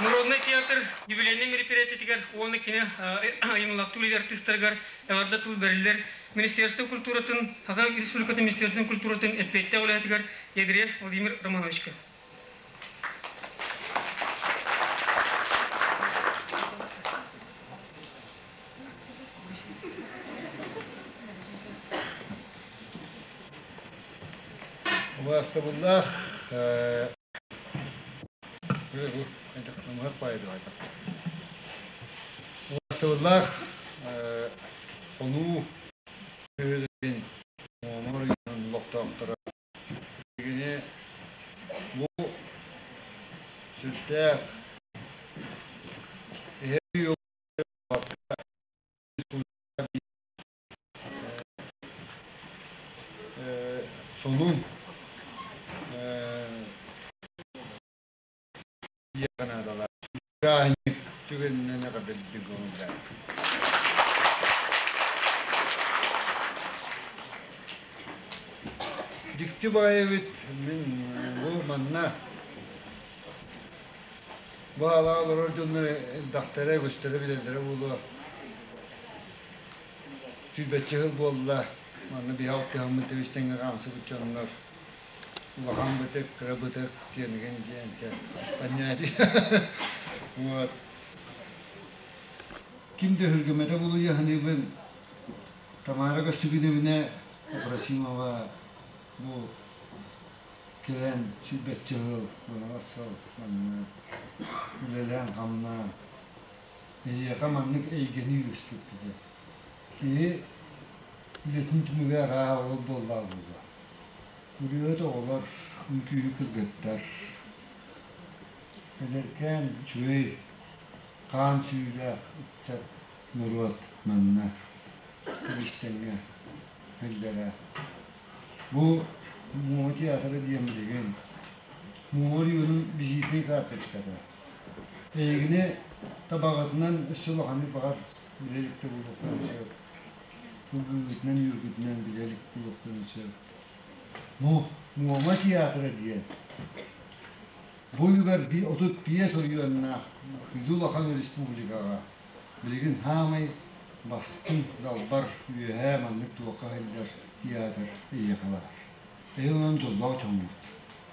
Народнай театр юбилейнай мероприятиетигэр уонна кини айымньылаахтык үлэлиир артыыстарыгар эҕэрдэ тыл бэриллэр Министерство культуратын, Саха Республикатын Министерствотын культуратын эппиэттээх үлэһитигэр Ядреев Владимир Романовичка. Убаастабыллаах Убаастабыллаах хонуу бөһүөлэгин Муома оройуонун олохтоохторо Биһигини бу сүрдээх эһэ сонун наадалаах түгэнинэн эҕэрдэлиирбин көҥүллээн. Дьикти баҕайы эбит мин бу манна Бу аалаҕа олорор дьоннор элбэхтэрэ, үгүстэрэ билэллэрэ буолуо. Сүүрбэччэ сыл буолла, манна биһи алтыһаммыт тэбис-тэҥҥэ хаамсыбыт дьоннор улахан бытык, кыра бытык диэнигин диэн поднятие. Вот. Ким да өһүргэммэтэ буолуо саныыбын. Тамара Көстүгүнэбинэ Абросимова бу Кэлэн сүүрбэччэ сыл, уонугас сыл манна үлэлээн-хамнаан, эһиэхэ маннык эйгэни үөскэппитэ. Киһи үлэтин түмүгэ арааһа ол буоллаҕа буолуо. Күрүөт оҕолор, үҥкүүһү кыргыттар, эдэркээн үчүгэй хаан сүүлээх ыччат норуот манна тэбис-тэҥҥэ биллэрэ. Бу Муома театра диэн билигин Муома оройуонун визитнэй карточката. Эйигини табаҕытынан өссө улаханнык баҕар билэ иликтэ буолуохтарын сөп. Сылгыгытынан, үөргүтүнэн билэ илик буолуохтарын сөп. Бу Муома театра диэн бу үлүгэр 35 оройуоннаах сүдү улахан республикаҕа Билигин саамай бастыҥ далбар үөһээ маннык туохха сылдьар театр эйиэхэ баар. Эһи онон дьоллоох дьоҥҥут.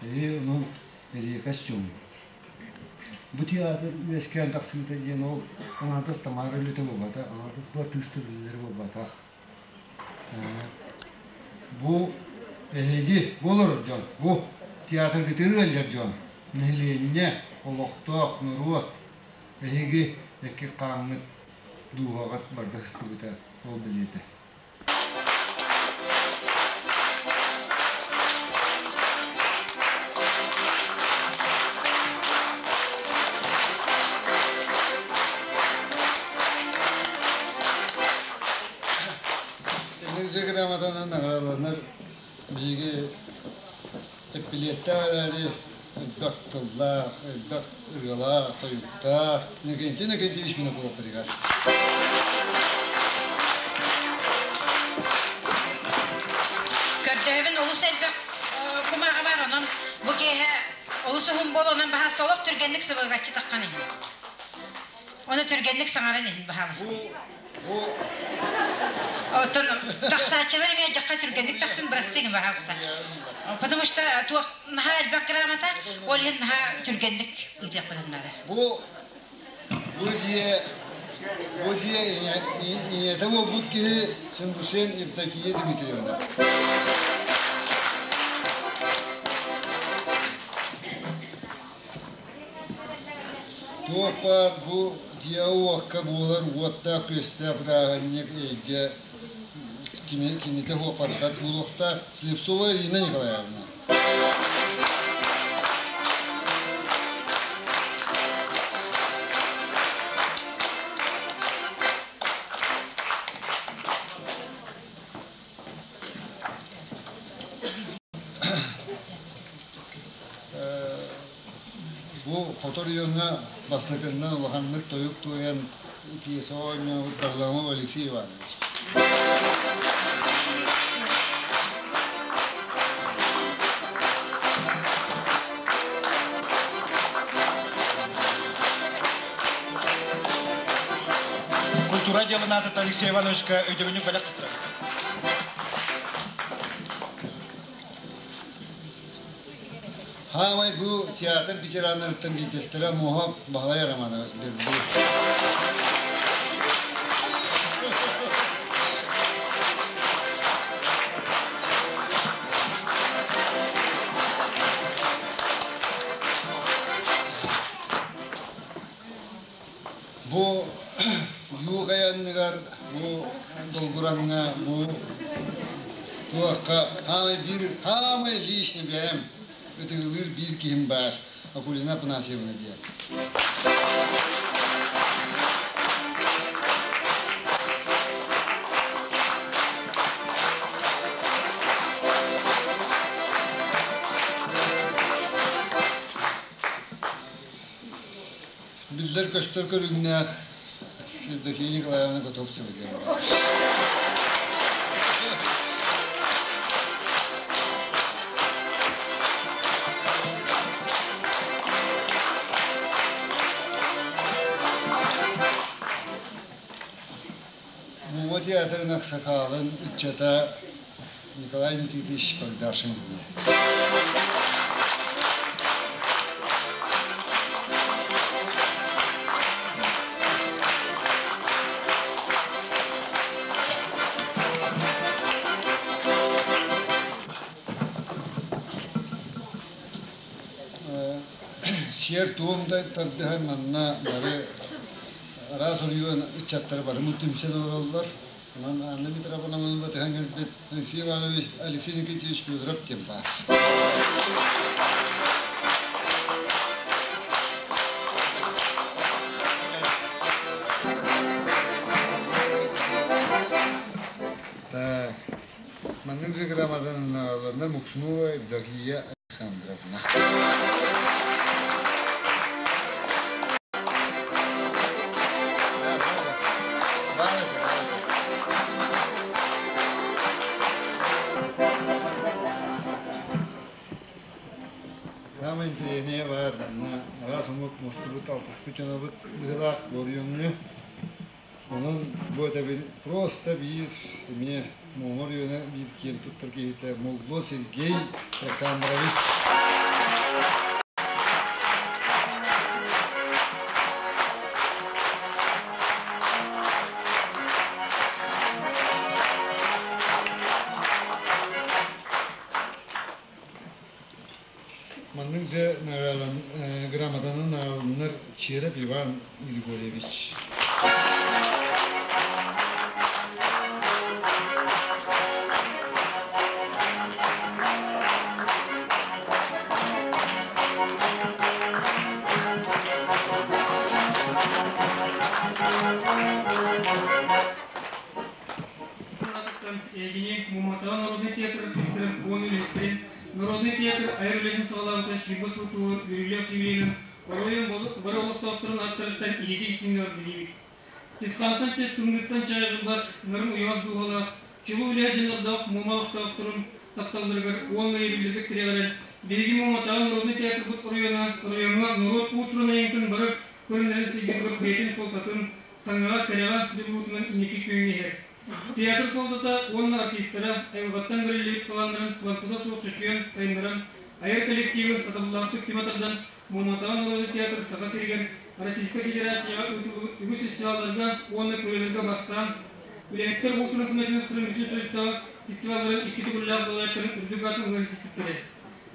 Эһи онон эриэкэс дьоҥҥут. Бу театр үөскээн тахсыыта диэн ол аҥаардас Тамара үлэтэ буолбатах, аҥаардас бу артыыстар үлэлэрэ буолбатах. Бу эһиги бу олорор дьон, бу театргытын ыалдьар дьон, нэһилиэнньэ, олохтоох норуот Эһиги икки хааҥҥыт дууһаҕыт барда сыстыбыта ол бэлиэтэ. Инники грамотанан наҕараланар биһиги Эппилиэттээх эрээри элбэх тыллаах, элбэх ырыалаах, тойуктаах Иннокентий Иннокентьевич Винокуровтарыгар. Көрдөһөбүн олус элбэх кумааҕы бар, онон бу киэһэ олус уһун буол, онон баһааста олох түргэнник сыбыгыраччы таххан иһин. Ону түргэнник саҥаран иһин баһаалыста. Оттон тахсааччылар эмиэ дьахха түргэнник тахсын бырастыы гын баһаалыста. Потому что туох наһаа элбэх грамота, ол иһин наһаа түргэнник ыытыахпытын наада. Бу бу дьиэ бу дьиэ ийэтэ буолбут киһи Сингушен Евдокия Дмитриевна. Туох баар бу дьиэ-уокка буолар уоттаах-күөстээх бырааһынньык эйгэ кинитэ суоппарбат буолуохтаах Слепцова Ирина Николаевна. Бу хоту оройуоҥҥа бастакыннан улаханнык тойук туойан пьеса оонньообут Варламов Алексей Иванович. Культура отделын аатыттан Алексей Ивановичка өйдөбүнньүк бэлэх туттарабыт. Хаамай бу театр ветераннарыттан биирдэстэрэ Муоһа Баһылай Романович Бердиев. Бу югай анныгар, бу долгураҥҥа, бу туохха хаамай биир хаамай личный бэйэм ытыгылыыр биир киһим баар Акулина Афанасьевна диэн. Биллэр-көстөр көрүҥнээх Евдокия Николаевна Готовцева диэн баар. Муҥа театрын аксакаалын ыччата Николай Никитич Богдашин. Сиэр-туом да тардыһан манна бары араас оройуон ыччаттара бары түмсэн олороллор. Онон Анна Митрофоновна батыһан кэлбит Алексей Иванович Алексей Никитич Федоров диэн баар. Так, маннык же грамотанан Муксунова Евдокия Александровна. Саамай интэриэһинэйэ баар, манна араас омук мустубут, алтыспыт дьонобут быһыылаах Гориоҥҥа. Онон бу этэбин просто биир эмиэ Муома оройуона биир киэн туттар киһитэ Молдо Сергей Александрович. Маннык дьэ грамотанан наҕараланар Череп Иван Григорьевич. Эйигини Муматаҕа народнай театр артыыстарын уон үлэһиттэрин Народнай театр айар үлэтин саҕалаабыта сүүрбэ сыл туолар үөрүүлээх юбилейынан оройуон бары олохтоохторун ааттарыттан иһити истиҥҥэ билиибит. Чысхаантан тымныыттан чаайыллыбат нарын уйаҕас дууһалаах, чулуу үлэһит дьоннордоох Муома олохтоохторун тапталларыгар уонна өйөбүллэргэ тирэҕирэн, биһиги Муоматааҕы народнай театрбыт оройуона оройуоҥҥа норуот уус-уран айымньытын бары көрүҥнэрин сыйгытыгар бэйэтин суолтатын саҥаҕа, кэрэҕэ дьулуһуутунан инники күөҥҥэ иһэр. Театр суолтата уонна артистара айылҕаттан бэриллибит талааннарын сыламтата суох чочуйан, сайыннаран, айар коллективын сатабыллаахтык түмэ тардан, Муоматааҕы народнай театр Саха сиригэр Российскай Федерацияҕа ыытыллыбыт үгүс фестивалларга уонна көрүүлэргэ бастаан, үлэһиттэр уус-уран самодеятельностарын бүтүн союзтааҕы фестивалларын икки төгүллээх далаайыттарын үрдүк аатын ылан ситиспиттэрэ.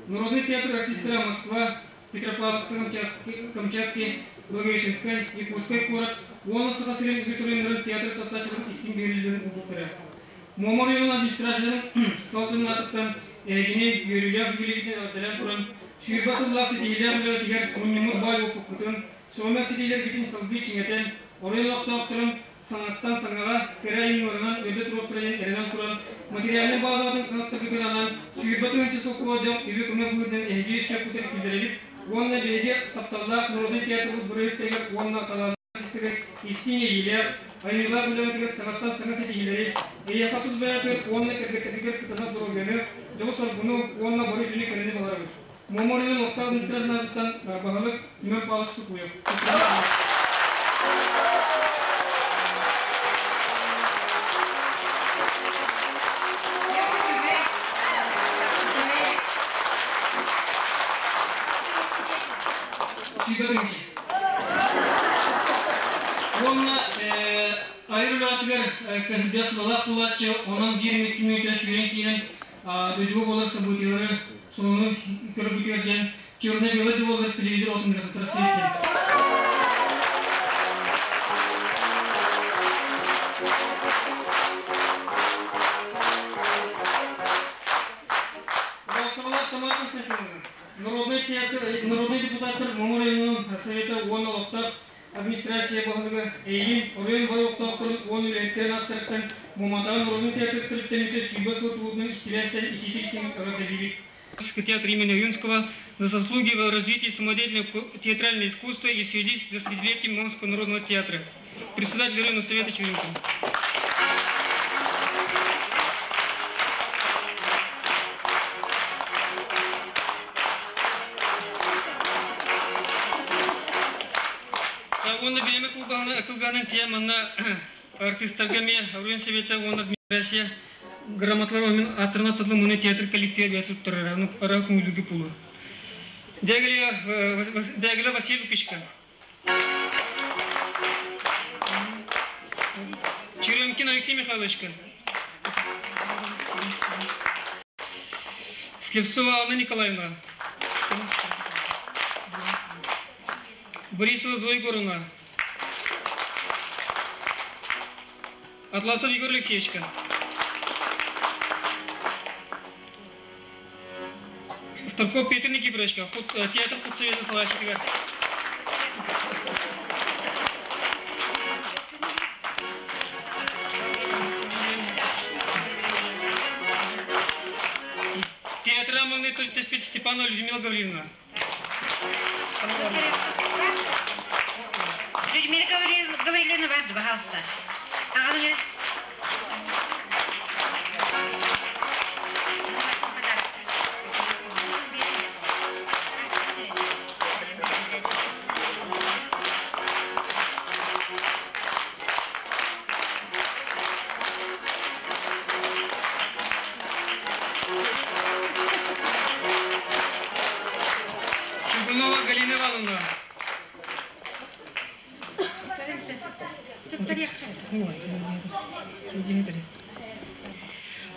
Народнай театр артистара Москва, Петропавловск-Камчатки, Благовещенскай, Якутскай куорат уонна Саха сирин үгүс оройуоннарын театр таптааччыларын истиҥ биһирэбиллэрин ылбыттара. Муома оройуонун администрациятын салалтатын аатыттан эһигини үөрүүлээх юбилейгитин эҕэрдэлээн туран, 20 сыллаах ситиһиилээх үлэҕитигэр мунньуммут баай уоппуккутун, сөҕүмэр ситиилэргитин салгыы чиҥэтэн, оройуон олохтоохторун саҥаттан саҥаҕа кэрэ айымньыларынан үрдэ туруохтара диэн эрэнэн туран, материальнай баазаҕытын хаҥаттаргытыгар анаан 20 тыһыынча солкуобайдаах үбү көмө быһыытынан эһиги үс киллэрэбит уонна биһиги тапталлаах народнай театрбыт бырайыактарыгар уонна талааннаах истиҥ иэйиилээх, айымньылаах үлэҕитигэр саҥаттан саҥа ситиһиилэри, эйиэхэ тус бэйэтигэр уонна кэргэттэргитигэр кытаанах доруобуйаны, дьолу-соргуну уонна бары үтүөнү-кэрэни баҕарабыт. Муома оройуон олохтоох администрациятыттан баһылык Семен Павлович Сукуев. 20 тыһыынча. Уонна айар үлэҕитигэр кэһирбэх сылалаах буолааччы, онон биир эмит мүнүүтэ сүүрэн киирэн дойдуга буолар событиелары сонуну көрөргүтүгэр диэн черно-белый да буоллар телевизор отун билэ свете. Тамара Константиновна, Народный театр, народный депутаттар Муҥур районун совета уонна олохтоох администрация баһылыга эйигин оройуон бары олохтоохторун уон үлэһиттэрин ааттарыттан Муоматааҕы народный театр төрүттэммитэ 120 сыл туолуутунан истибээстэн итиитик истиҥ эҕэрдэлиибит. Театр имени Ойунского за заслуги в развитии самодеятельного театрального искусства и в связи с 20-летием Момского народного театра. Председатель районного совета Чуринкин. Уонна бириэмэ кылгаанан тиийэн манна артистарга эмиэ оройуон совета уонна администрация грамоталар мин аттарына тылы муну театр коллектива бэйэ туттарара ара көҥүлүгү пулу. Дягилев Василий Лукичка. Черемкин Алексей Михайловичка. Слепцова Анна Николаевна. Борисова Зоя Егоровна. Атласов Егор Алексеевичка. Старков Петр Никифоровичка, театр худсовета салайааччытыгар. Театра маҥнай төрүттэспит Степанова Людмила Гавриловна. Людмила Гавриловна бар, пожалуйста. Аҕалың Чугунова Галина Ивановна.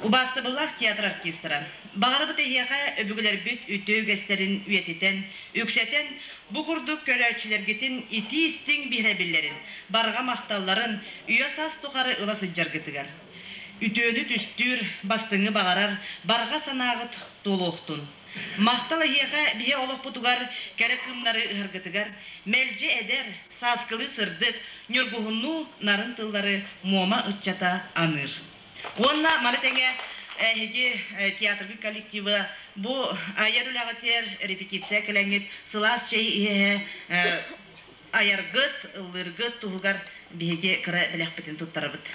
Убаастабыллаах театр артистара, баҕарабыт эһиэхэ өбүгэлэрбит үтүө үгэстэрин үйэтитэн, үксэтэн, бу курдук көрөөччүлэргитин итии-истиҥ биһирэбиллэрин, барҕа махталларын үйэ-саас тухары ыла сылдьаргытыгар. Үтүөнү түстүүр, бастыҥы баҕарар барҕа санааҕыт туолуохтун. Махтал эһиэхэ биһи олохпутугар кэрэ кыымнары ыһаргытыгар, мэлдьи эдэр, сааскылыы сырдык, ньургуһуннуу нарын тыллары Муома ыччата аныыр. Уонна маны тэҥэ эһиги театргыт коллектива бу айар үлэҕитигэр репетиция кэлэҥҥит сылаас чэй иһэ айаргыт, ыллыыргыт туһугар биһиги кыра бэлэхпитин туттарабыт.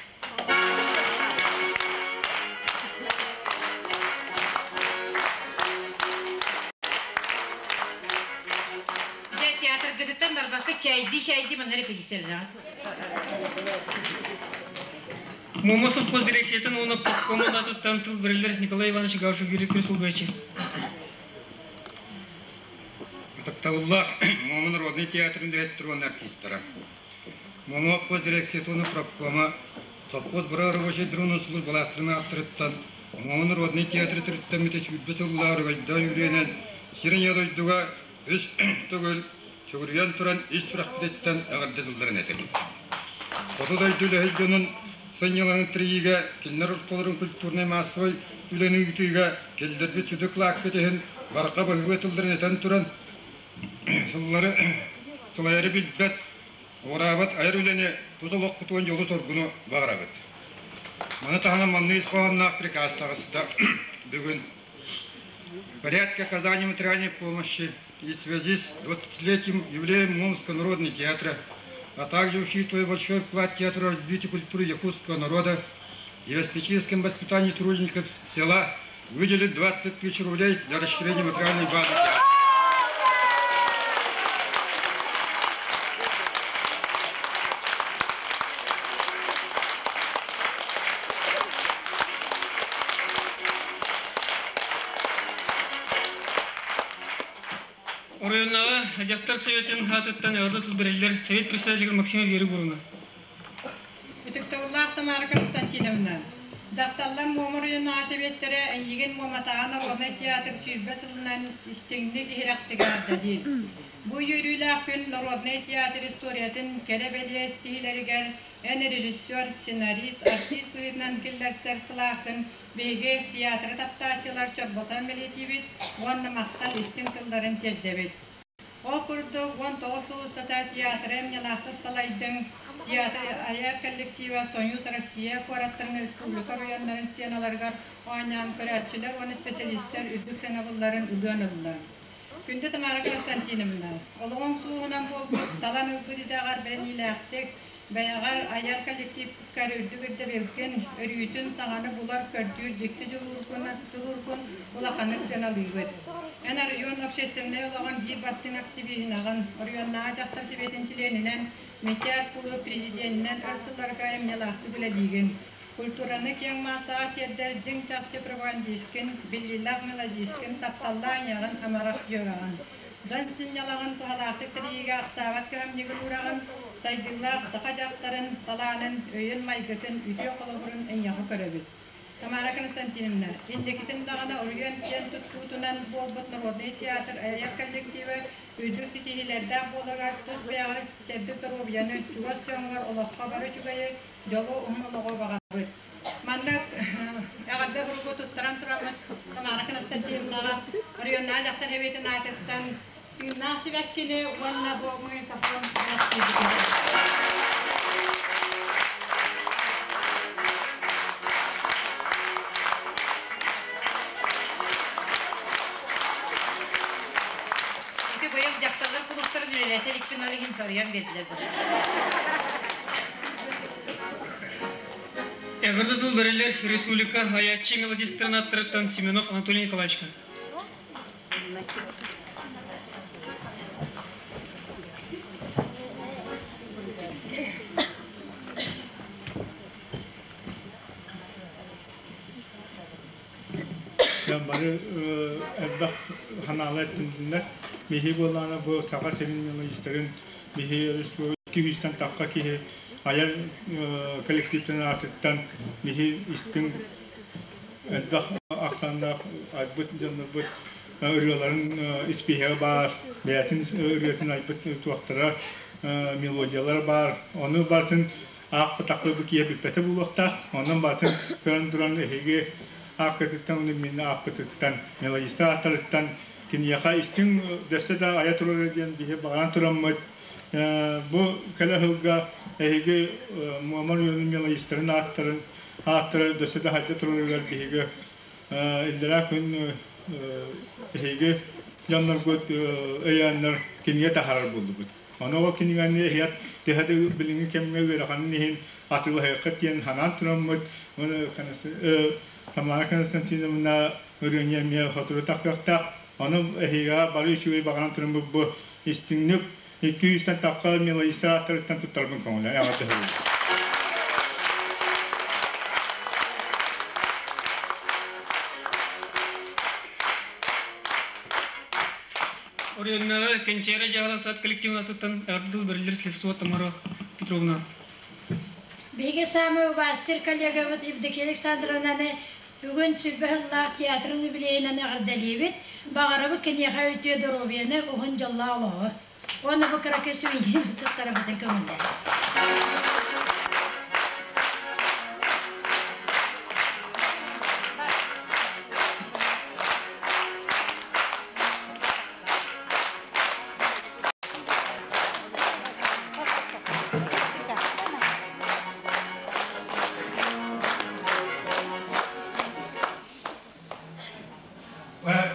Дьэ, театргытыттан барбакка чайдыы-чайдыы манна репетицияланаҕыт. Муома совхоз дирекциятын уонна командатыттан тыл бэриллэр Николай Иванович Гавшев директор солбуйааччы. Ытыктабыллаах Муома народнай театрын үлэһиттэр уонна артистара. Муома совхоз дирекцията уонна профкома совхоз быра рабочай дрона службалаахтарын ааттарыттан Муома народнай театры төрүттэммитэ 20 сыллаах өрөгөйдөөн үөрэнэн сирин ийэ дойдуга үс төгүл сүгүрүйэн туран ис сүрэхпититтэн эҕэрдэ тылларын этэбит. Хоту дойду үлэһит дьонун сынньалаҥын тэрийиигэ, кинилэр ортолорун культурнай-массовай үлэни ыытыыга киллэрбит сүдү кылаакпыт иһин барҕа баһыыба тылларын этэн туран, сыллары сылайары билбэт, уҕараабат айар үлэни тус олохпутугар дьолу-соргуну баҕарабыт. Маны таһынан маннык ис хоһоонноох приказ таҕыста бүгүн. В порядке оказания материальной помощи и в связи с 20-летним юбилеем Момского народного театра, а также учитывая большой вклад театра в развитие культуры якутского народа и в эстетическом воспитании тружеников села, выделить 20 тысяч рублей для расширения материальной базы театра. Оройуоннааҕы дьахтар советын аатыттан эҕэрдэ тыл бэриллэр совет председателигэр Максима Вера Егоровна. Ытыктабыллаах Тамара Константиновна, дьахталлар Муома оройуоннааҕы сэбиэттэрэ эйигин Муоматааҕы народнай театр 20 сылынан истиҥник иһирэхтик эҕэрдэлиир. Бу үөрүүлээх күн народнай театр историятын кэрэ-бэлиэ истиһилэригэр эн режиссер, сценарист, артист быһыытынан киллэрсэр кылааккын биһиги театры таптааччылар чорботон бэлиэтиибит уонна махтал истиҥ тылларын тиэрдэбит. Ол курдук, 19 сыл устата театры эмньалаахтык салайдыҥ, театр айар коллектива Союз Россия куораттарын республика оройуоннарын сценаларыгар оонньоон көрөөччүлэр уонна специалистар үрдүк сыанабылларын ылыан ылла. Күндү Тамара Константиновна, олоҕуҥ сууһунан буолбут талан ылбыт идэҕэр бэриниилээхтик, бэйэҕэр айар коллективкар үрдүк ирдэбилгин, өрүүтүн саҥаны булар, көрдүүр дьикти дьулуургун улаханнык сыаналыыбыт. Эн оройуон общественнай олоҕун биир бастыҥ активиһынаҕын, оройуоннааҕы дьахтар сэбиэтин чилиэнинэн, Мичээр кулууп президенинэн өр сылларга айымньылаахтык үлэлиигин. Культураны киэҥ маассаҕа тиэрдэр дьиҥ-чахчы пропагандисткын, биллиилээх мелодисткын, тапталлаах ийэҕин, амарах дьүөгэҕин. Дьон сынньалаҥын туһалаахтык тэрийиигэ ахсаабат кыһамньыгын уураҕын, сайдыылаах саха дьахтарын талаанын, өйүн-майгытын, үтүө холобурун эйиэхэ көрөбүт. Тамара Константиновна, инникитин даҕаны оройуон киэн туттуутунан буолбут народнай театр айар коллектива үрдүк ситиһиилэрдээх буоларыгар тус бэйэҕэр чэбдик доруобуйаны, чугас дьоҥҥор олоххо бары үчүгэйи, дьолу, уһун олоҕу баҕарабыт. Манна эҕэрдэ суругу туттаран тураммыт Тамара Константиновнаҕа оройуоннааҕы дьахтар сэбиэтин аатыттан тыыннаах сибэккини уонна бу магнитофон бэлэхтиибит. Ити быйыл дьахталлар кулууптарын үлэлэтэ иликпин, ол иһин соруйан биэрдилэр Эҕэрдэ тыл бэриллэр республика айааччы мелодистарын аттарыттан Семенов Анатолий Николаевичка. Бары элбэх ханаалар этиннилэр. Биһи буоллаҕына бу Саха сирин мелодистарын биһи 200-тэн тахха киһи айар коллективтэн аатыттан биһи истиҥ элбэх ахсааннаах айбыт дьоннорбут ырыаларын испииһэгэ баар, бэйэтин ырыатын айбыт туохтара, мелодиялара баар. Ону барытын аахпатахпы бу киһи бүппэтэ буолуохтаах. Онон барытын көрөн туран эһиги ааккытыттан уонна мин ааппытыттан, мелодистар ааттарыттан киниэхэ истиҥ дөссө да айа турара диэн биһи баҕаран тураммыт бу кэлэ сылга эһиги Муома оройуонун мелодистарын ааттарын ааттара дөссө да хайда турарыгар биһиги иллэрээ күн эһиги дьонноргут өйөөннөр кинигэ таһаарар буоллубут. Ону ол кинигэни эһиэт төһө да билиҥҥи кэмҥэ ыараханын иһин атыылаһыаххыт диэн санаан тураммыт Тамара Константиновна ырыанньа эмиэ сотору тахсыахтаах. Ону эһиэхэ бары үчүгэй баҕаран тураммыт бу истиҥник 200-тэн тахса мелодистар ааттарыттан туттарбын көҥүлэ эҕэрдэ Оройуоннааҕы Кэнчээри дьаһала сад коллективын атыттан эҕэрдэ тыл бэриллэр Слепцова Тамара Петровна. Биһиги саамай убаастыыр коллегабыт Евдокия Александровнаны бүгүн сүрбэ сыллаах театрын юбилейынан эҕэрдэлиибит. Баҕарабыт киниэхэ үтүө доруобуйаны, уһун дьоллоох олоҕу. Уонна бу кыракый сувенир туттарабытын көҥүллээн.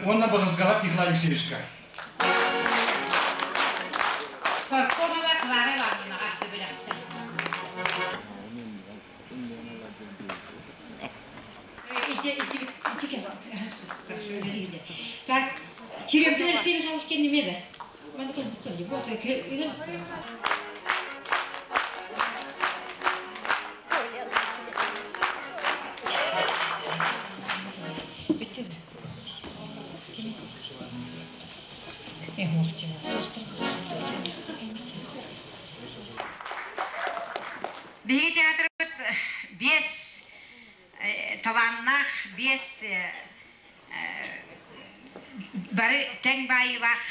Уонна Бодозгалап Николай Алексеевичка. Соркомова Клара Ивановнаҕа төбөлөхтөр. Так, Черемтин Алексей Михайлович кэнниме да? Маны кэлбиттэр вот Биһиги театрбыт биэс талааннаах, биэс бары тэҥ баайыылаах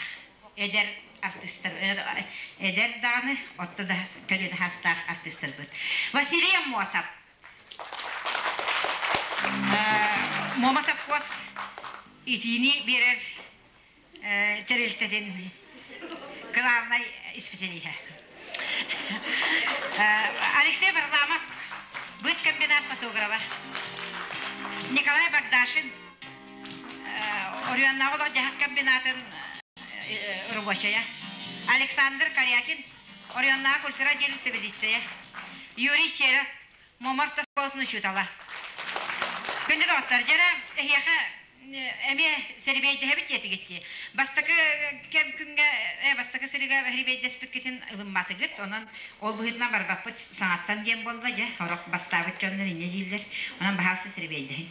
эдэр артыыстар, эдэр даҕаны, орто да көлүөнэ саастаах артыыстарбыт. Василий Аммосов, Муома сопхуос итиини биэрэр тэрилтэтин главнай исписэлииһэ. Алексей Варламов, быткомбинат фотографа. Николай Богдашин, Орионнааҕы олох-дьаһах комбинатын рабочая. Александр Корякин, Орионнааҕы культура отделын сэбиэдиссэйэ. Юрий Черов, Муома орто оскуолатын учуутала. Күндү доҕоттор, дьэрэ эһиэхэ эмиэ сэрибиэйдэһэбит диэтигит дии. Бастакы кэм күҥҥэ бастакы сырыыга сэрибиэйдэспиккитин ылымматыгыт, онон ол быһыытынан барбаппыт саҥаттан диэн буолла дьэ, сорох бастаабыт дьоннор инньэ дииллэр. Онон баһаалыста сэрибиэйдэһиҥ.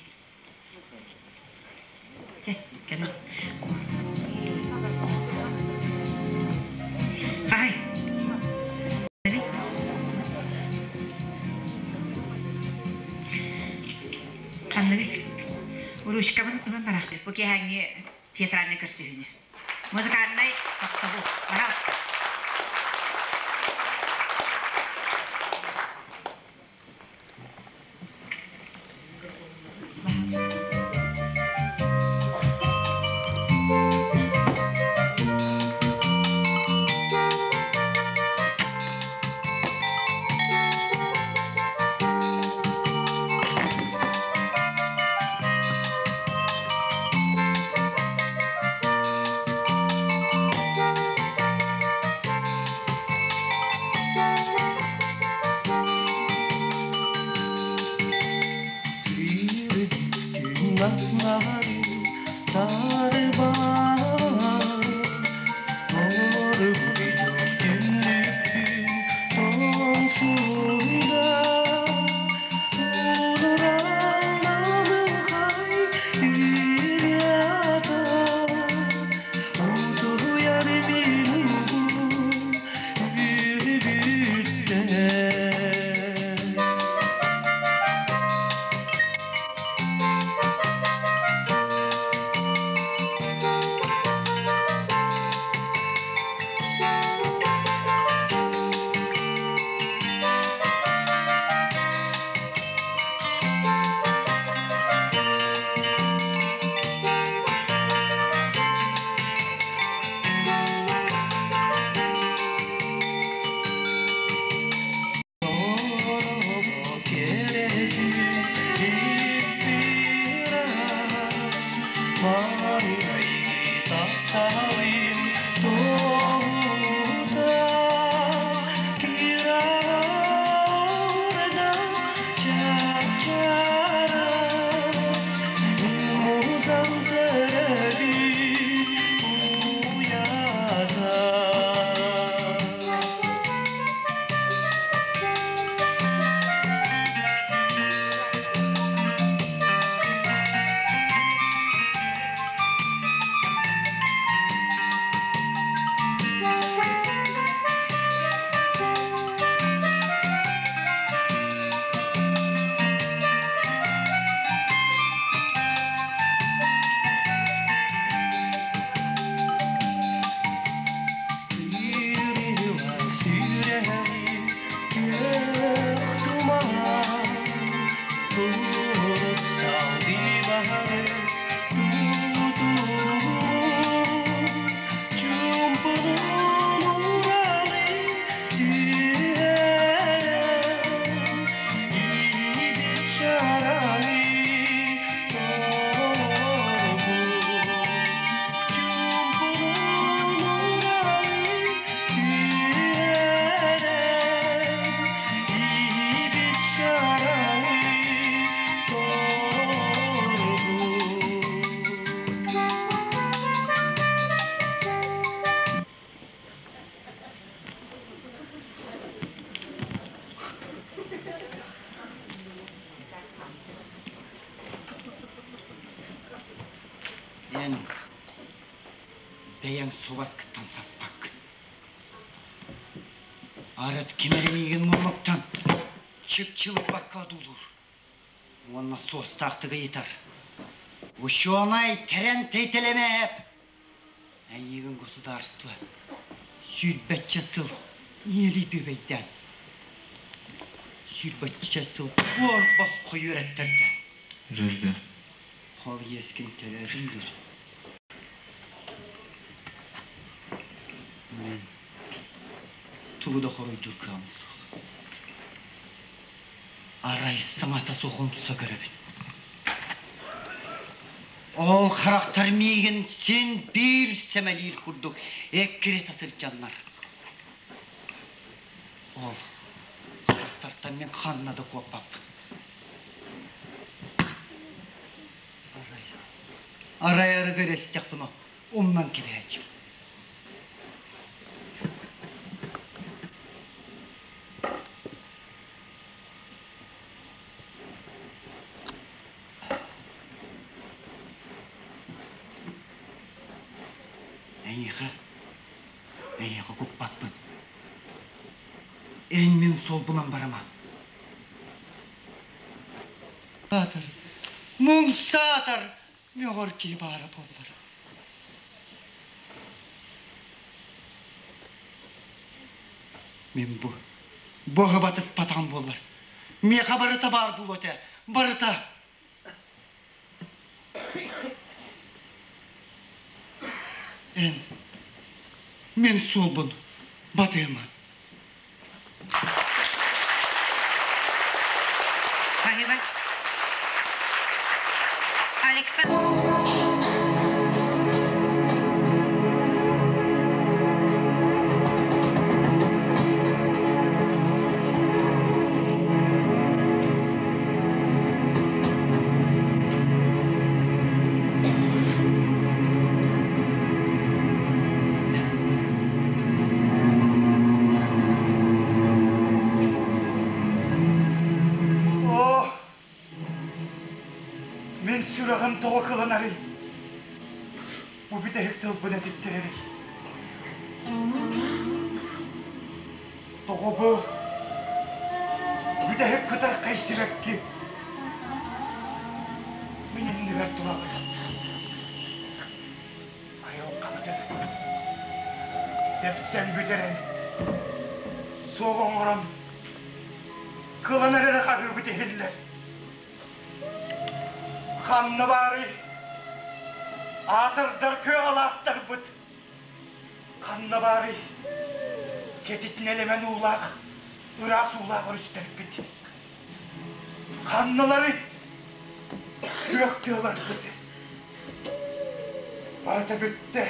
Чэ, кэлин. Хаһай. Ханныгый? Ручкабын ылан барахтыы. Бу киэһээҥҥи театральнай көрсүһүүнү. Музыкальнай тохтобул. Пожалуйста. Эн бэйэҥ субаскыттан саспаккын. Арыт ким эрэ миигин мурмуктан. Чыпчылыйбакка одуулуур уонна суостаахтык ыйытар. Учуонай Тэрэнтэй Тэлэмээп эйиигин государство сүүрбэччэ сыл ийэлии бүөбэйдээн сүүрбэччэ сыл буор босхо үөрэттэрдэ. Хол иэскин төлөөтүн дуо? Мин тугу да хоруйдуур кыаҕым суох. Арай саҥата суох умса көрөбүн. Ол харахтар миигин син биир сэмэлиир курдук эккирэтэ сылдьаллар. Ол харахтартан мин ханна да куоппаппын. Арай, арай арыгы эрэ истэхпинэ умнан кэбиһээччим. Эйиэхэ, эйиэхэ куппаппын. Эн мин суолбунан барыма. Саатар, муҥ саатар, мөҕөр киһи баара буоллар. Мин бу, бу батыспатаҕым буоллар. Миэхэ барыта баар буолуо этэ, барыта. Эн, мин суолбун батыама. Спасибо. Александр. Оо, мин сүрэҕим тоҕо кыланарый? Бу бүтэһик тылбын этиттэрэрий? Тоҕо бу бүтэһик кытархай сибэкки мин иннибэр тураллар? Айылҕабытын тэпсэн бүтэрэн, суох оҥорон, кыланар эрэ хаһыыбыт иһиллэр. Ханна баарый аатырдар күөх алаастарбыт? Ханна баарый кэтит нэлэмэн уулаах, ыраас уулаах өрүстэрбит? Ханналарый күөх тыаларбыт? Барыта бүттэ.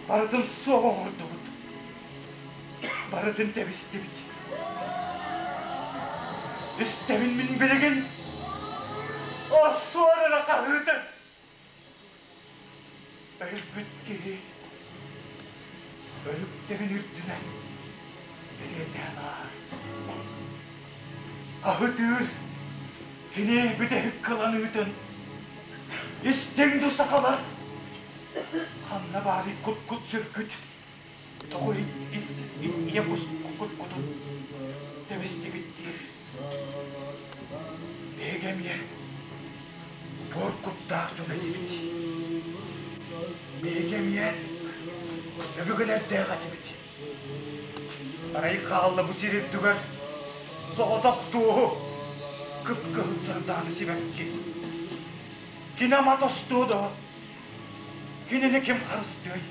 Барытын суох оҥордубут. Барытын тэбистибит. Истэбин мин билигин Осуор эрэ хаһыытын. Өлбүт киһи өлүктэбин үрдүнэн бэлиэтээн ааһар. Хаһытыыр кини бүтэһик кыланыытын истиҥ ду сахалар ханна баарый кут-кут сүргүт тоҕо ит ис ит ийэ кус кут-кутун тэбистигит диир. Биһиги эмиэ буор куттаах дьон этибит. Биһиги эмиэ өбүгэлэрдээх этибит. Арай хаалла бу сир үрдүгэр соҕотох туоһу кып-кыһыл сардаана сибэкки. Кини ама тостуо дуо? Кинини ким харыстыай?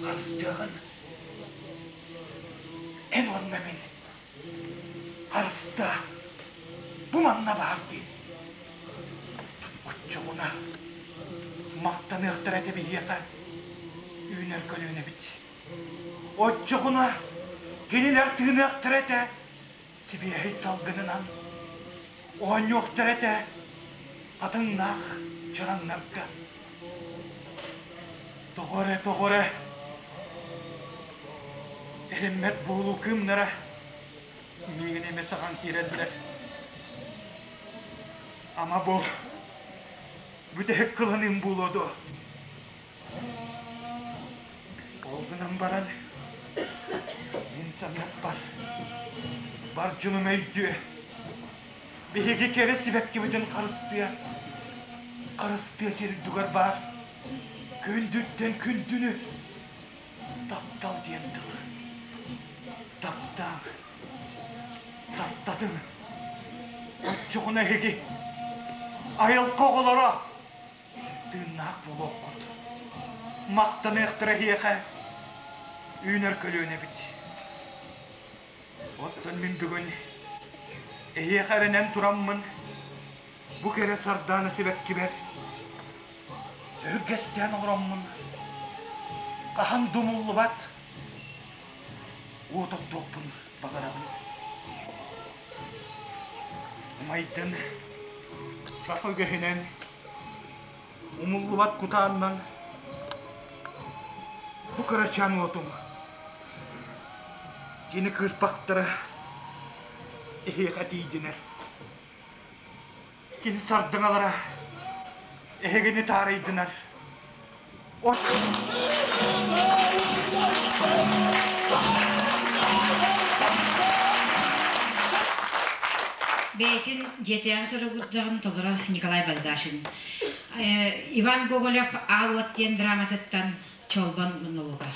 Харыстыаҕын эн уонна мин Харыстаа, бу манна баар дии. Оччоҕуна махтаныахтара этэ биһиэхэ үүнэр көлүөнэбит. Оччоҕуна кинилэр тыыныахтара этэ сибиэһэй салгынынан, оонньуохтара этэ хатыҥнаах чараҥнарга. Тоҕо эрэ, тоҕо эрэ эрэммэт буолуу кыымнара миигин эмэ саҕан киирэллэр. Ама бу бүтэһик кыланыым буолуо дуо? Ол гынан баран мин саныахпар. Бар дьонум өйдүө. Биһиги кэрэ сибэккибитин харыстыа. Харыстыа сир үрдүгэр баар. Күндүттэн күндүнү таптал диэн тылы. Таптааҥ. Таптатыҥ. Оччоҕуна эһиги айылҕа оҕолоро тыыннаах буолуоххут. Махтаныахтара эһиэхэ үүнэр көлүөнэбит. Оттон мин бүгүн эһиэхэ эрэнэн тураммын бу кэрэ сардаана сибэккибэр өһүргэстээн олороммун хаһан да умуллубат уот оттуохпун баҕарабын. Умайдын саха үгэһинэн умуллубат кутааннан бу кырачаан уотум кини кыырпахтара эһиэхэ тиийдинэр. Кини сардыҥалара эһигини таарыйдынар. От Бэйэтин дьиэтээҕи соругурдаҕын толорор Николай Богдашин. Иван Гоголев «Аал уот» диэн драматыттан Чолбон монолога.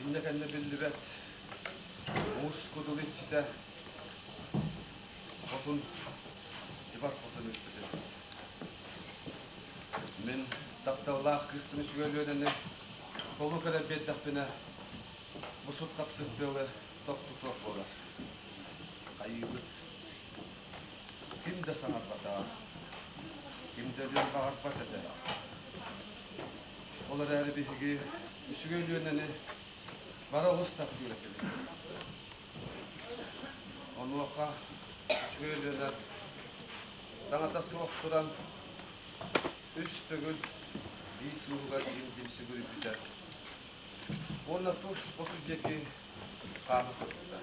Иннэ кэннэ биллибэт уус кудул иччитэ хотун дьыбар хотун өлбүт эбит. Мин тапталлаах кыыспын үчүгэй Өлүөнэни толук эрэ биэрдэхпинэ бу сут хапсык тыалы тохтутуох буолар. Хайыыбыт? Ким да саҥарбатаҕа, ким да өлүөн баҕарбат этэ. Ол эрээри биһиги үчүгэй Өлүөнэни бары олус таптыыр этибит. Онуоха үчүгэй Өлүөнэ саҥата суох туран үс төгүл биис ууһугар им-дьим сүгүрүйбүтэ уонна тус хоту диэки хаама турбута.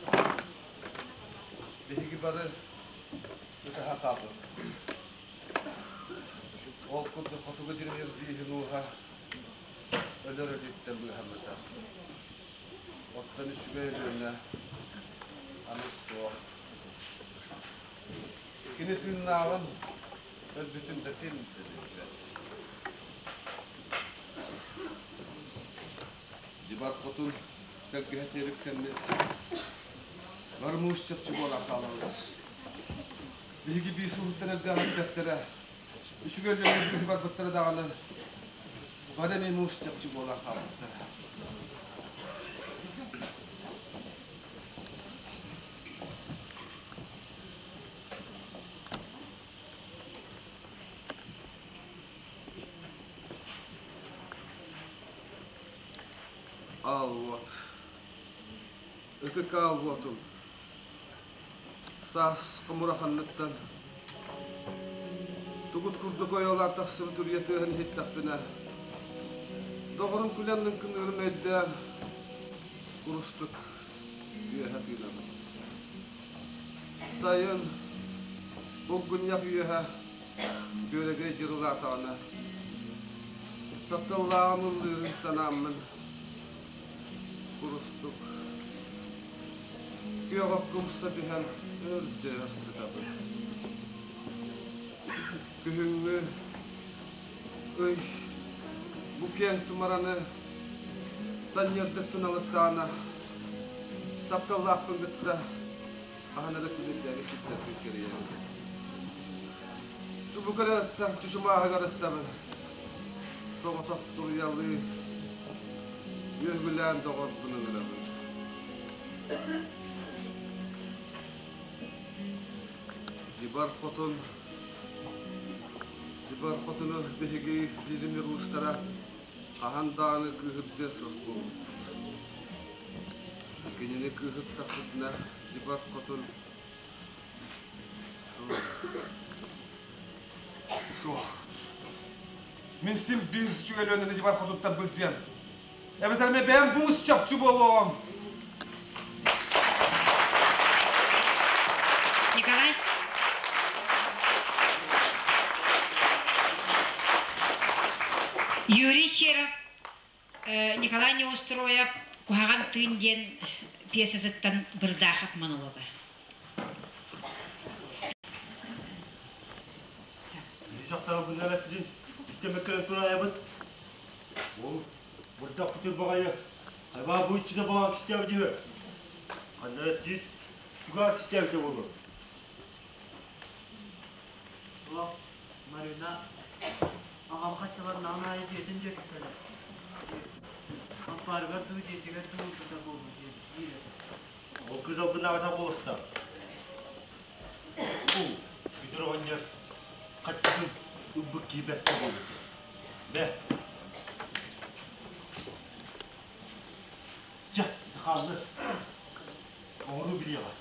Биһиги бары ытаһа хаалбыппыт. Ол курдук хотугу дьиримир бииһин ууһа өлөр өлүүттэн быыһаммыта. Оттон үчүгэй Өлүөнэ аны суох. Кини тыыннааҕын өлбүтүн да ким да билбэт. Дьыбар хотун тэлгэһэ тиэриккэммит бары муус чопчу буолан хаалаллар. Биһиги биир сылыттан элбэх элбэхтэрэ, үчүгэй үлэлэри барбыттара даҕаны бары эмиэ муус чопчу буолан хаалбыттара. Аал уот. Ытык аал уотум. Саас хомураханныттан тугут курдук ойоолоон тахсыбыт үрүйэ тыаһын иһиттэхпинэ, доҕорум күлэн лыҥкыныырын өйдөөн, курустук үөһэ тыынабын. Сайын булгунньах үөһэ күөрэгэй дьырылаатаҕына, тапталлааҕым ыллыырын санааммын курустук күөх окко умса түһэн өр-дөөр сытабын. Күһүҥҥү ый бу киэҥ тумараны санньыардык туналыктаҕына, тапталлаахпын кытта хаһан эрэ күнүрдээги сирдэрбин кэрийэбин. Чубукарыттар чучумааһыгар ыттабын. Соҕотох туруйалыы үөгүлээн доҕорбун ыҥырабын. Дьыбар хотун Дьыбар хотуну биһиги Дьизимир уустара хаһан даҕаны кыыһырдыа суох буолбуппут. Кинини кыыһыртахпытына Дьыбар хотун Суох. Мин син биир үчүгэй дьыбар хотуттан былдьыам. Эбэтэр мэ бэйэм буус чопчу буолуоҕум. Николай. Юрий Черов. Николай Неустроев Куһаҕан тыын диэн пьесатыттан Бырдаахап монолога. Дьахтара быннара тизин истэмэккэ тураайабыт. Ол бырдах күтүр баҕайы хайбаа бу иччитэ баҕа кистээбит үһү. Ханнара тиит тугаар кистээбитэ буолуо. Суох, Марина аҕам хаччыларнаҕын аайы дьиэтин диэки кэлэр. Ампаарыгар дуу, дьиэтигэр дуу ылбыта буолуо диэн диир этэ. Ол кыыс албыннаабата буолуохтаах. Уу, күтүр оҕонньор хаччытын ылбыт киһи бэркэ буолбут. Бэ. Чэ, хааллы. Оҥоруу билиэҕэ.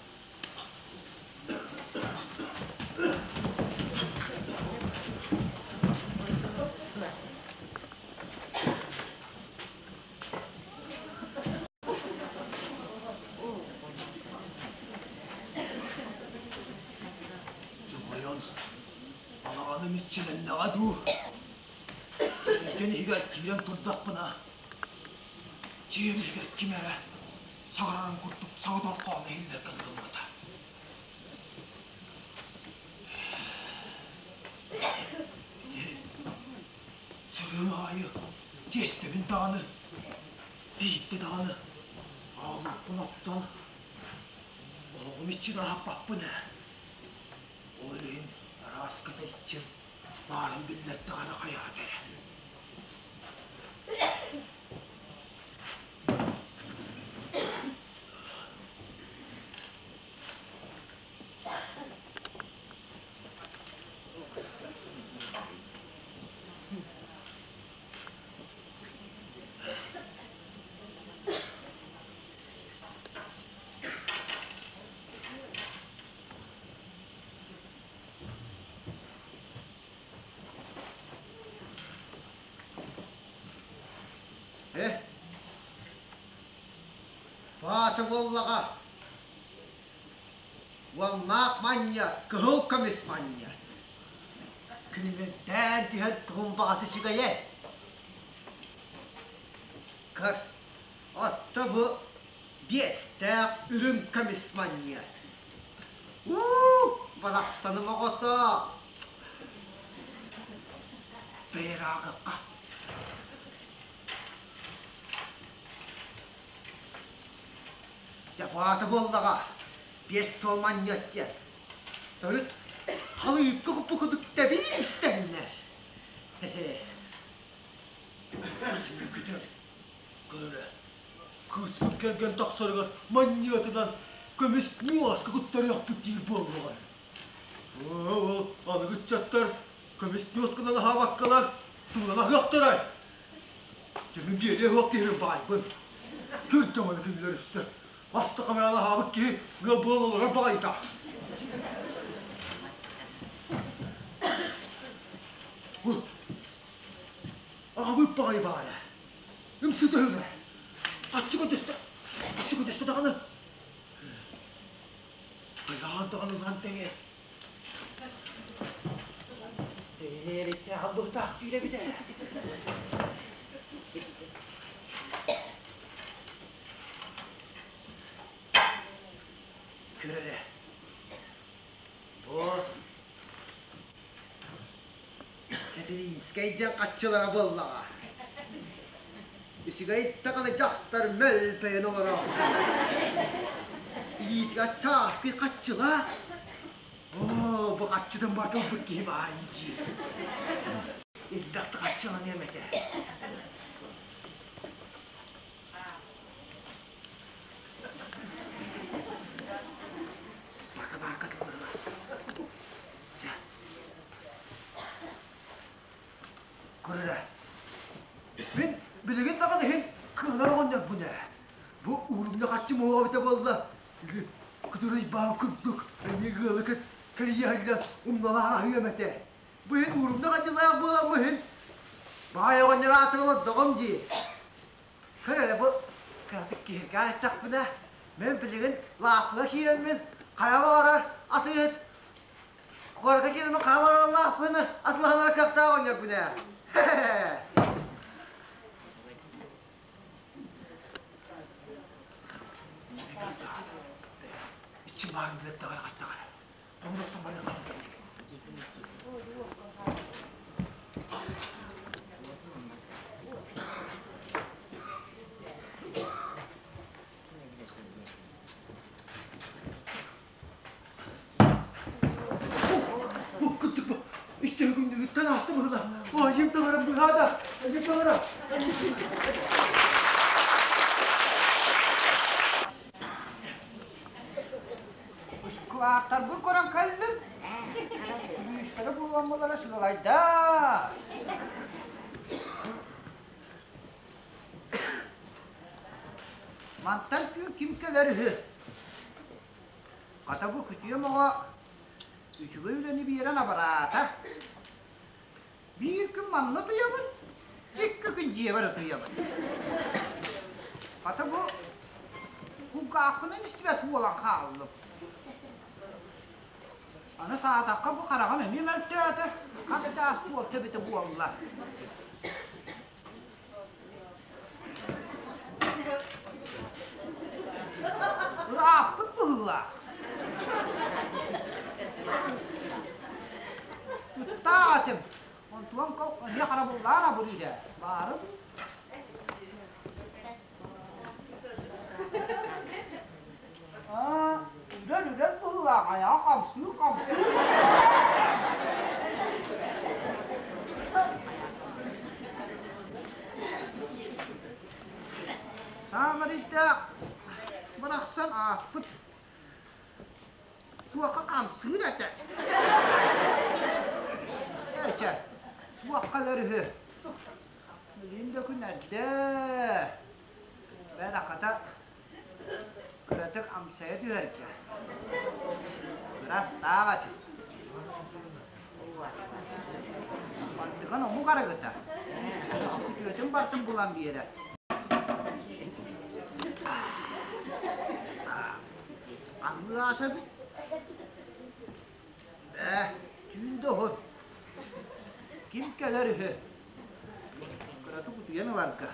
Дьоҕойон, балаҕаным иччилэннэҕэ дуу? Кэргэн иһигэр киирэн турдахпына, дьиэм иһигэр ким эрэ саҥарарын курдук саҥа дорҕооно иһиллэргэ дылыммыта. Ити сырыы аайы тиэстэбин даҕаны, биирдэ даҕаны аалыахпын оттон олоҕум иччитин аһаппаппын ээ. Ол иһин арааската иччим баарын биллэрдэҕинэ хайаата эрэ. Э, баата буоллаҕа, уоллаах манньа, кыһыл көмүс манньа. Күнүмүнтээн түһэр туһум баҕасы үчүгэйэ. Көр, отто бу биэстээх үрүҥ көмүс манньа. Уу, барахсаным оҕото. Бэйэраагыкка. Дьэ, баата буоллаҕа, биэс суол манньыат диэн. Төрүт халыыпка куппукудук тэбии истэннэр. Күтэр, көрөрө. Кыыспыт кэргэн тахсарыгар манньыатынан көмүс ньуоска куттарыахпыт диир буоллаҕа. Ол аныгы ыччаттар көмүс ньуосканан аһаабаккалар тугунан аһыахтарай? Дьэ мин биэриэ суох киһибин баайбын. Күрдэҕинэ күллэр өссө. Бастакы мээн аһаабыт киһи ыал буолан олорор баҕайыта. Аҕабыт баҕайы баара. Ымсыта үһү. Аччык өтөстө, аччык өтөстө даҕаны. Хайаан даҕаны ылан тэҥэ. Эриттэ албыһытаах диир эбит ээ. Көр эрэ, бу Кэтириинскэй диэн хаччылара буоллаҕа. Үчүгэй даҕаны дьахтар мөлбөйөн олорор. Илиитигэр чааскы хаччыла. Оо, бу хаччытын барыта ылбыт киһи баар ини дии. Элбэхтик хаччыланыам этэ. Барка-барка тылларыма. Чэ. Көр эрэ. Мин билигин даҕаны иһин кыанар оҕонньорбун ээ. Бу уурумньу харчы муоҕа эбитэ буолла. Или кытырый баал курдук эмиэ ыалы кэрийэ сылдьан умналаах аһыам этэ. Бу иһин уурумньу хаччылаах буолан бу иһин баай оҕонньор аатыран олордоҕум дии. Көр эрэ бу кыратык киһиргээн эттэхпинэ, мин билигин лааппыга киирэммин хайа баҕарар атыыһыт куоракка киирэммин хайа баҕарар лааппыны атылаһанара кыахтаах оҕонньорбун ээ. Билеттаҕар хаттаҕар. Хомун охсон барыахха. Күндүгүттэн ааста быһыла. Айым таҥара быһаада. Айым таҥара. Кулаактарбын көрөн кэллим. Күлүүстэрэ булуоммалара сыалайда. Мантан түүн ким кэлэр үһү? Хата бу күтүөм оҕо үчүгэй үлэни биэрэн абыраата. Биир күн манна утуйабын, икки күн дьиэбэр утуйабын. Хата бу кулгаахпынан истибэт буолан хааллым. Аны саатахха бу хараҕым эмиэ мөлтөөтө, хас чаас буолта эбитэ буолла. Ырааппыт быһыылаах. Ыттаах этим. Онтуон эмиэ харабыллаан абырыыр ээ. Баарым. Аа, үрэр-үрэр быһыылаах, айаҕа хамсыы-хамсыы. Саамарыйдаах барахсан ааспыт туохха хамсыыр этэ. Эчэ, туохха өлөр үһү. Билигин да күн эрдэ. Бэл аката кыратык амсайа түһэргэ. Ырастаах этим. Бардыган омук арыгыта. Күтүөтүн бартын булан биэрэр. Аҥыы аасабыт. Ээ, түүн да уһун. Ким кэлэр үһү? Кыратык утуйан ыларга.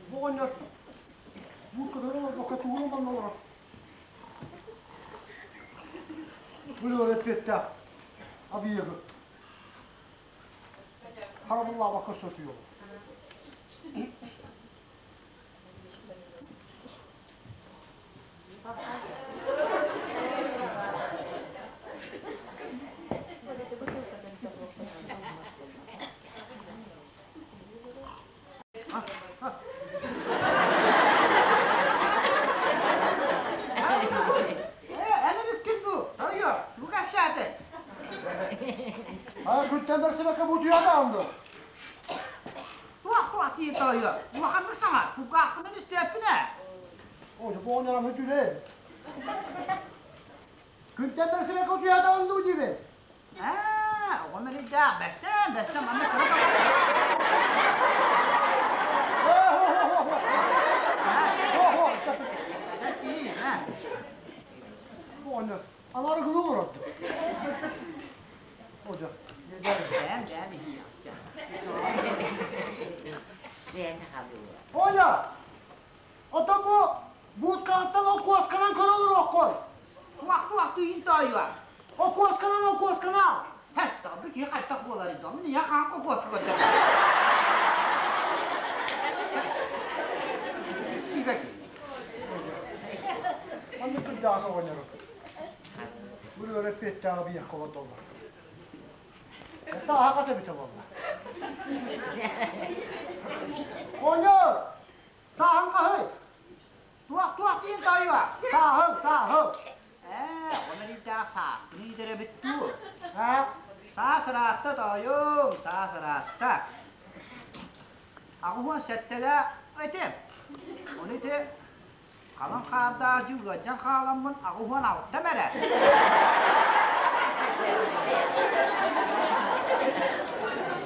Бу оҕонньор бууркалары олорбокко тугун ылан олорор. Бу эппиэттээх объегы харабыллаабакка сотуйуо. Күттэн бэрсибэккэ бутуйа даҕанды. Туох туох тиийэн тоойуо? Улаханнык саҥар, кулгаахпынан истиэппин ээ. Ой, бу оҕонньор үтүрэн. Күнтэн бэрсибэккэ утуйа даҕанды диибин. Аа, оҕом эрэйдээх, бэссэм, бэссэм, манна кыра Оҕонньор, анаргылыы олорорду. Ожо. Бэм, бэм, иһиэхчэ. Оля, ото бу бууткааттан окуосканан көрө олоруоххун. Туох-туох тыйын тоойуо. Окуосканан, окуосканан. Хэс, бу киһи хайдах буоларый доо? Мин ийэ хаан окуоска көрдө. Сиибэки. Маннык кырдьаҕас оҕонньору. Бу өрөппүөттээҕи биһиэхэ олордоллор. Сааһа хас эбитэ буолла? Оҕонньор, сааһыҥ хаһый? Туох-туох диэн тоойуо? Сааһыҥ, сааһыҥ. Ээ, оҕом эрэйдээх сааспын иитэр эбит дуу? Ээ, Саас ыраатта тоойуом, саас ыраатта. Аҕыһуон сэттэлээх этим. Ону ити халыҥ хаардаах дьыл ыалдьан хааламмын 86-м эрэ.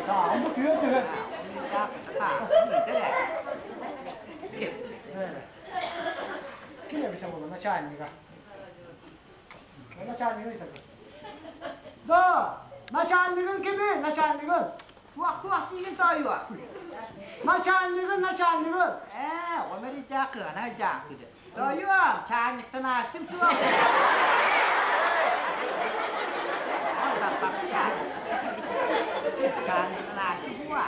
Сааһым бу түһэн түһэн. Сааһым иитэр ээ. Ким эбитэ буолла начальнига? Начальнигын ыйытарбын. Да, начальнигын кими? Начальнигын. Туох-туох диигин тоойуо? Начальнигын, начальнигын. Ээ, оҕом эрэйдээх кыана дьаакыды. Тоойуом, чаанньыктанааччым суох. Чаанньыктанааччы буо.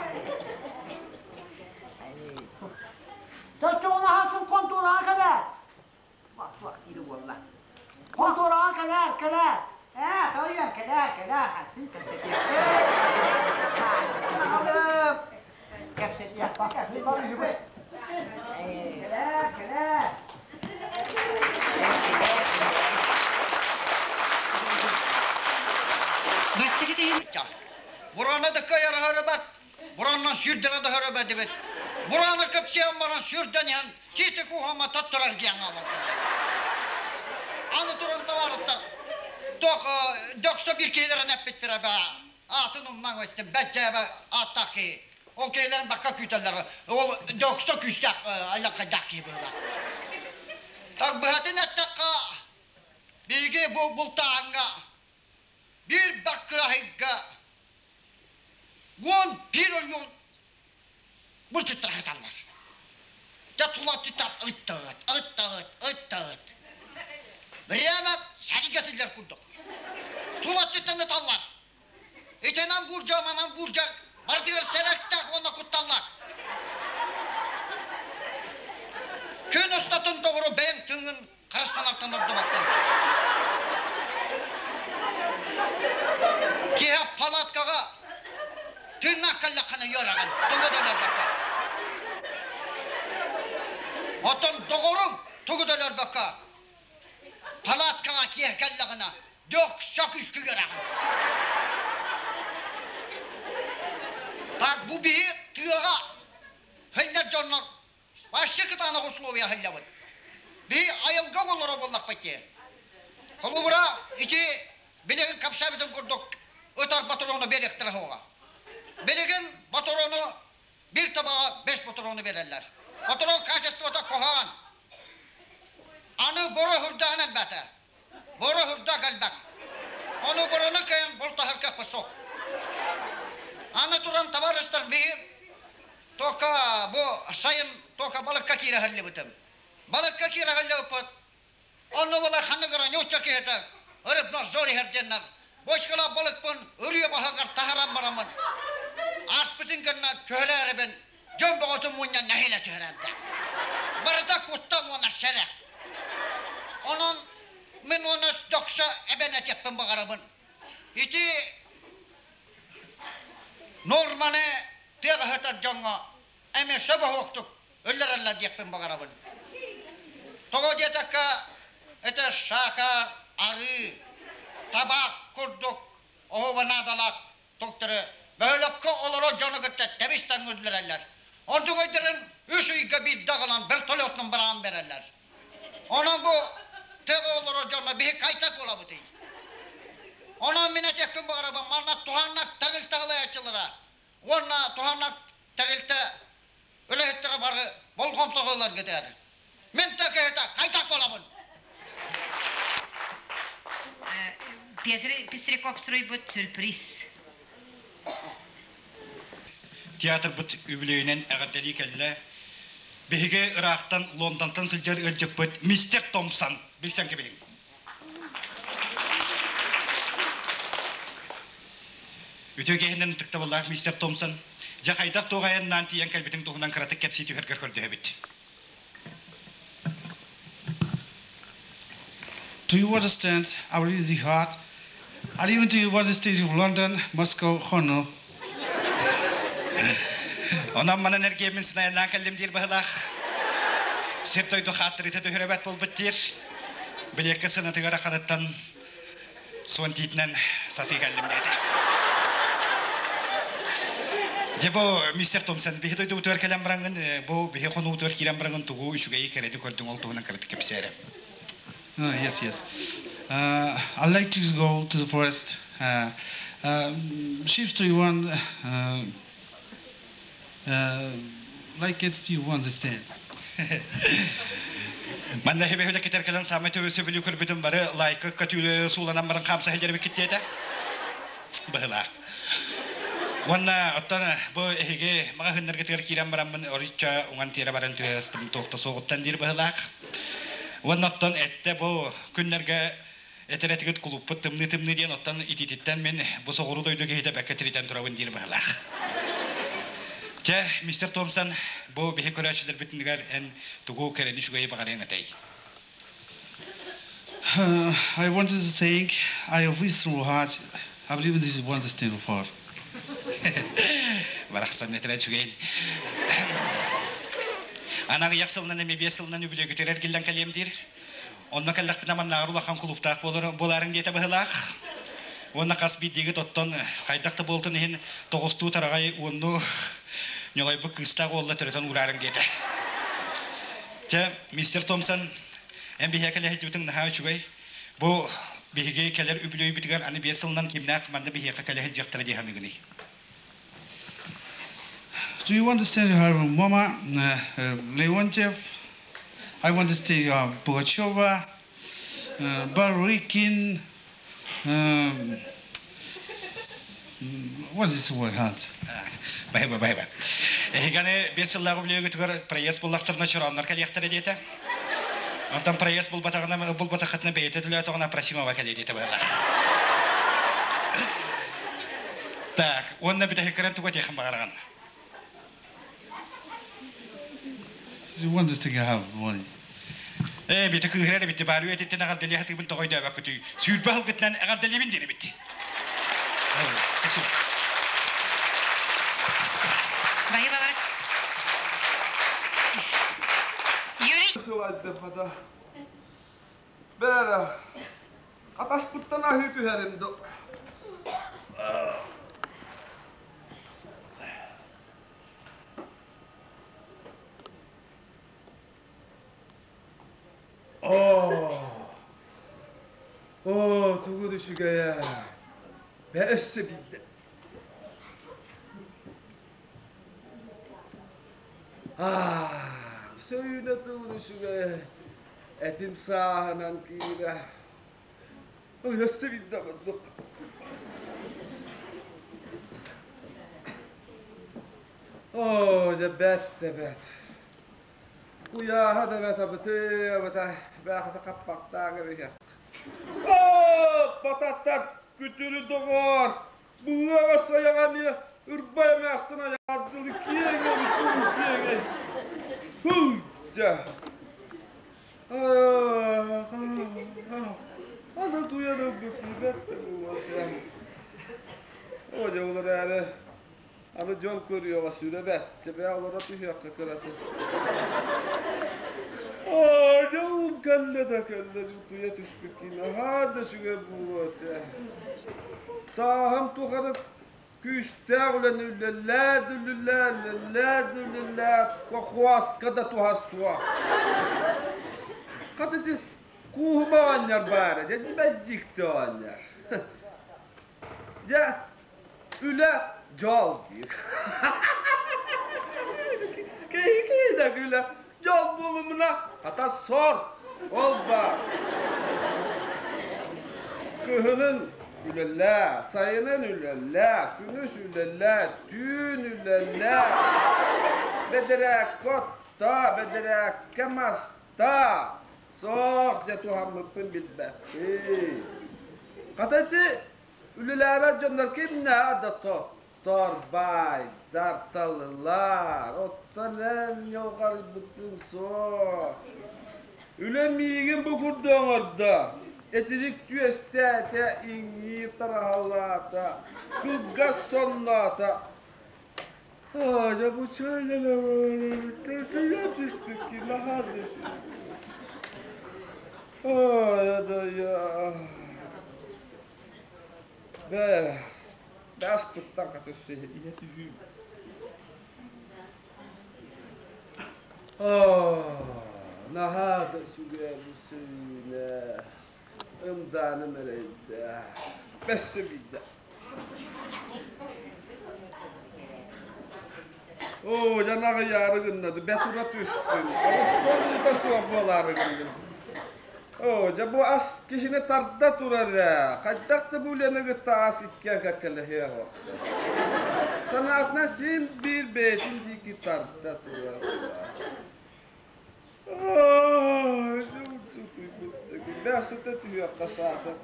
Чоччоҕуна хасын хонтуораҕа кэлээр. Туох-туох диирэ буолла. Хонтуораҕа кэлээр, кэлээр. Ээ, тоойуом, кэлээр, кэлээр, хасын кэпсэтиэхпит. Аҕалым. Кэпсэтиэхпит, кэпсэтиэхпит. Кэлээр, кэлээр. Бурана да кыайар бат, бураннан сүүрдэрэ да хөрөбөдүбүт. Бураны кыпсыйан баран сүүрдэн иһэн, тиити куһама тоттурар диэн аалатылар. Аны туран табаарыстар, тох дөксө бир киһилэрин эппиттэрэ баа. Аатын умнаҥ өстүм, бэччээбэ ааттаах киһи. Ол киһилэрин бакка күүтэллэр. Ол дөксө күүстээх айылҕайдаах киһи быһыылаах. Так быһатын эттэххэ, биһиги бу бултааһыҥҥа биир баккыраһыйга 11 оройуон булчуттара сыталлар. Дьэ тула өттүттэн ыттыгыт, ыттыгыт, ыттыгыт. Прямо сэргэ сылдьар курдук. Тула өттүттэн ыталлар. Итинэн буурдьа, манан буурдьа барытыгар сэрэхтээх уонна кутталлаах. Күн устатын тоҕуру бэйэҥ тыыҥҥын харыстанартан ордубаккын. Киһи палаткаҕа тыыннаах кэллэххинэ үөрэҕин, тугу да өлөрбөккө. Оттон доҕоруҥ тугу да өлөрбөккө палаткаҕа киэһэ кэллэҕинэ дөксө күүскэ үөрэҕин. Так бу биһи тыаҕа хиллэр дьоннор Вообще кытаанах условия аһыллабыт. Биһи айылга оҕолоро буоллахпыт дии. Холобура, ити билигин кэпсээбитим курдук ытар батарону биэриэхтэрэ суоҕа. Билигин батарону биир табаҕа бэс батарону биэрэллэр. Батарон качествота куһаҕан. Аны боро үрдэҕин элбээтэ. Боро үрдээх элбэх. Ону борону кыайан бултаһар кыахпыт суох. Аны туран табаарыстар биһи Тока бу сайын тока балыкка киирэ сылдьыбытым. Балыкка киирэ сылдьыбыппыт. Онно була ханнык эрэ нуучча киһитэ рыбнадзор иһэр диэннэр бочкалаах балыкпын үрүйэ баһыгар таһаран бараммын ааспытын кэннэ түһэрээрибин дьон бөҕөтүн мунньан нэһиилэ түһэрэрдэ. Барыта куттал уонна сэрэх. Онон мин уонна докса эбэн этиэхпин баҕарабын. Ити норманы тыаҕа сытар дьоҥҥо эмиэ сөбөһуохтук өллөрөллөр диэхпин баҕарабын. Тоҕо диэтэххэ, ити саахар, арыы, табаах курдук оһуоба наадалаах токторы бөһүөлэккэ олорор дьону кытта тэбис-тэҥ үллэрэллэр. Онтук өйдөрүн үс ыйга биирдэ аҕалан вертолетунан быраҕан биэрэллэр. Онон бу тыаҕа олорор дьонно биһи хайдах буолабытый? Онон мин этиэхпин баҕарабын, манна туһааннаах тэрилтэ салайааччылара уонна туһааннаах тэрилтэ үлэһиттэрэ бары болҕомтоҕо ыларга этэр. Мин да киһитэ хайдах буолабын? Петр Пестряков суруйбут сюрприз. Театрбыт үбүлүөйүнэн эҕэрдэлии кэллэ. Биһиги ыраахтан Лондонтан сылдьар ыалдьыппыт мистер Томпсон билсэн кэбиһиҥ. Үтүө киһинэн ытыктабыллаах мистер Томпсон, дьэ хайдах туох айаннаан тиийэн кэлбитиҥ туһунан кыратык кэпсии түһэргэр көрдөһөбүт. Do you understand? I really hard. I even to what state of London, Moscow, Хону. Онон манан эргиэммин сынайаннаан кэллим диир быһылаах. Сир дойду хааттарыыта түһүрэбэт буолбут диир. Билиэккэ сынатыгар ахарыттан суон тиитинэн сатыы кэллим диэтэ. Дьэ бу мистер Томсон биһи дойдубутугар кэлэн бараҥҥын бу биһи хонуутугар киирэн бараҥҥын тугу үчүгэйи кэрэни көрдүҥ ол туһунан кыратык кэпсээрэ. Yes, yes. I like to go to the forest. Sheep to you want like it you understand. Манна хебе кетер кэлэн саамай сөбүлүү көрбүтүм бары лайка көтүүлэ сууланан баран хаамса сылдьар диэтэ. Быһылаах. Уонна оттон бу эһиги маҕаһыыннаргытыгар киирэн бараммын оричча уҥан тиэрэ баран түһэстим туохта суоҕуттан диир быһылаах. Уонна оттон эттэ бу күннэргэ этэр этигит кулуппут тымныы-тымныы диэн оттон итиититтэн мин бу соҕуруу дойду киһитэ бэккэ тиритэн турабын диир быһылаах. Чэ, мистер Томсон, бу биһи көрөөччүлэрбитинигэр эн тугу кэрэни үчүгэйи баҕарыаҥ этэй? I wanted to think I wish through heart I believe this is one thing for. Барахсан этэрэ үчүгэйин. Ана ыйах сылынан эми биэс сылынан үбүлүөйгүтүгэр эргиллэн кэлиэм диир. Онно кэллэхпинэ маннааҕар улахан кулууптаах буолаарыҥ диэтэ быһылаах. Уонна хас биирдиигит оттон хайдах да буолтун иһин тоҕустуу тараҕай уонну ньолойбут кыыстаах уолла төрөтөн уураарыҥ диэтэ. Чэ, мистер Томсон, эн биһиэхэ кэлэ сылдьыбытыҥ наһаа үчүгэй. Бу биһиги кэлэр үбүлүөйбүтүгэр аны биэс сылынан кимнээх манна биһиэхэ кэлэ сылдьыахтара дии саныыгыный? Do you understand her mama, Leontiev? I want to stay Pugacheva, Barykin, what is this word, Hans? Баһыба, баһыба. Эһиганы биэс сыллаах үбүлүөйгүтүгэр проезд буллахтарына чорооннор кэлиэхтэрэ диэтэ. Онтон проезд булбатаҕына булбатаххытына бэйэтэ төлөөтөҕүнэ Просимова кэлиэ диэтэ быһалаах. Так, уонна бүтэһиккэрэн тугу этиэххин баҕараҕын? You want to have money. Ээ, бити кыыһырар эбит, баар үйэтиттэн эҕэрдэлиэ хатыыбын тоҕо өйдөөбөккүтүй? Сүүрбэ сылгытынан эҕэрдэлиибин диир эбит. Спасибо. Спасибо. Юрий. Сылайдым хата. Бээрэ, атаспыттан аһыы түһэрим да. Оо, оо, тугу үчүгэйэ. Бэ өссө биирдэ. Аа, сөрүүнэ тугун үчүгэйэ. Этим сааһынан киирэ. Өссө биирдэ курдук. Оо, дьэ бэт да бэт. Куйааһа да бэт абыты, абыта, бээхата хаппахтаах эбиһэх. Оо, бататтар күтүрү доҕоор, быаҕа сайаҕа эмиэ ырбай эмээхсин айаҕардылы киэҥ эбит киэҥэй. Һуу, дьэ. Аны туйан ылбыт бэт О, дьэ олор эрэ аны дьон көрүөҕэ сүрэ бэт, дьэбээ олоро түһүөххэ кыратын. Оо, дьолум кэллэ да кэллэ, утуйа түспүккүн, наһаа да үчүгэй буолуо этэ. Сааһым тухары күүстээх үлэни үлэлээ да үлэлээ, үлэлээ да үлэлээ, кохуоска да туһа суох. Хата ити кууһума оҕонньор баара, дьэ дьикти оҕонньор. Дьэ, үлэ дьол диир. Киһи киһи да күлэ, дьол буолумуна, хата сор, ол баар. Кыһынын үлэлээ, сайынын үлэлээ, күнүс үлэлээ, түүн үлэлээ. Бэдэрээккэ отто, бэдэрээккэ маста. Суох, дьэ туһаммыппын билбэппин. Хата ити үлэлээбэт дьоннор кимнээх да тоттор, баайдар, талылар, оттон эн ньылҕарбытыҥ суох. Үлэ миигин бу курдук оҥордо. Этирик түөстээтэ, иҥиир тараһалаата, кылгас сонноото. Аа, дьэ бу чэйдэнэ түспүккүн наһаа да Ой, да я. Бээрэ, бааспыттан хата өссө ийэ түһүүм. Наһаа да үчүгэй бу сүүнэ. Ымдааным эрэйдээх. Өссө биирдэ. Оо, дьон аҕыйаары гыннады, бэт ура түстүн. Олус соннута суох буолаары гынным. Оо, дьэ бу ас киһини тарда турар ээ. Хайдах да бу үлэни кытта ас иккиэн кэккэлэһиэ суохтар. Санаатынан син биир бэйэтин диэки тарда турар. Бэсэтэ түһүөххэ саатар.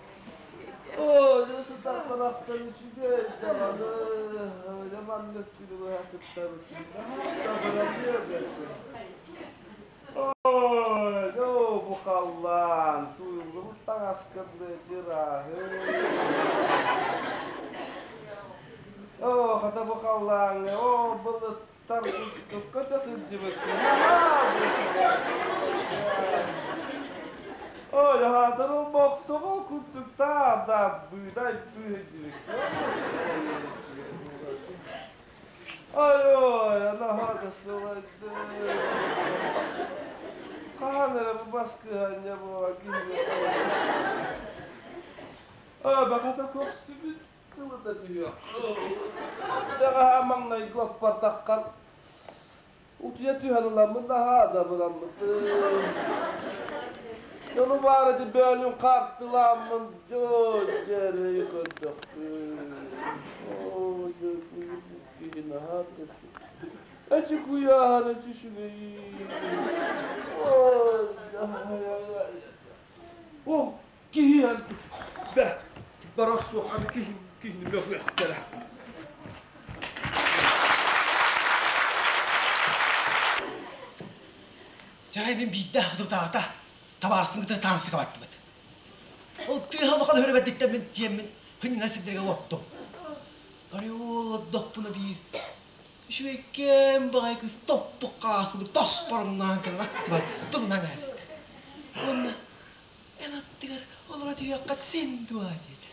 Оо, дьэ сытар барахсан үчүгэй даҕаны. Дьэ маннык күнү быһа сыттарысын. Ой, доо, бу халлаан, сууйуллубут таҥаска дьырааһы. Оо, хата бу халлааҥҥа, оо, былыттар курдукка сылдьыбыт. Ой, аһаатар ол бохсоҕо курдук таах-даах быыдай быыһыдьыбыт. Ой-ой, наһаа да сылайдым. Хаһан эрэ бу баскыһыанньа буола киһини сылайар. Ой, баката көхсүбүт сылыта түһүөх. Бэҕэһээ маҥнайгы оппардаххар Утуйа түһэн ыламмын наһаа да абыраммытым. Дьону баар ити бөөлүн хаартылааммын дьоо дьэрэйи көрдөхпүн. Оо, дьэ, киһи наһаа да эчи куйааһын эчи үчүгэйин. О, киһи бэ, барах суох аны киһи киһини мөҕүөхтэрэ. Дьарай мин биирдэ утурдаата табаарыстым кытары таансыга баттыбыт. Ол тыаһа улахан өһөрө мин тиэммин хынньынан сирдэргэ олоттум. Арай ол олордохпуна биир үчүгэйкээн баҕайы кыыс топпук хаас курдук тоспоруҥнаан кэлэн аттыбар тылынан ааста. Уонна эн аттыгар олоро түһүөххэ син дуо диэтэ.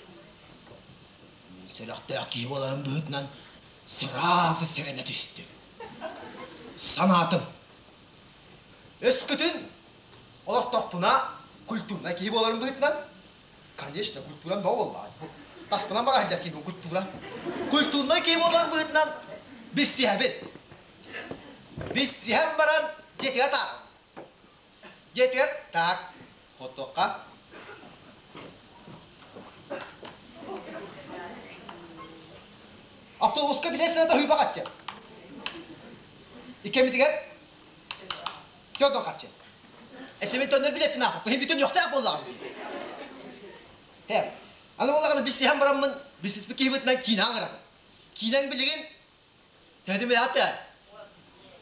Сөлөхтөөх киһи буоларын быһыытынан сразу сэрэнэ түстүм. Санаатым. Өскөтүн олохтохпуна культурнай киһи буоларын быһыытынан, конечно, культурам бөҕө буоллаҕа. Таспынан бара сылдьар киһи культура. Культурнай киһи буоларын быһыытынан билсиһэбин. Билсиһэн баран дьиэтигэр атаарабын. Дьиэтигэр так, хотуохха. Автобуска билэ сыата хуйба хаччы. Иккэмитигэр Тёдор хаччы. Эсэмин төннөр билэппин аахпыт. Быһын бүтүн үөхтээх буоллаҕым дии. Хэ, аны буоллаҕына билсиһэн бараммын, билсиспит киһибитинэн киинэ аҥарабын. Киинэҥ билигин Төһөтүм ата?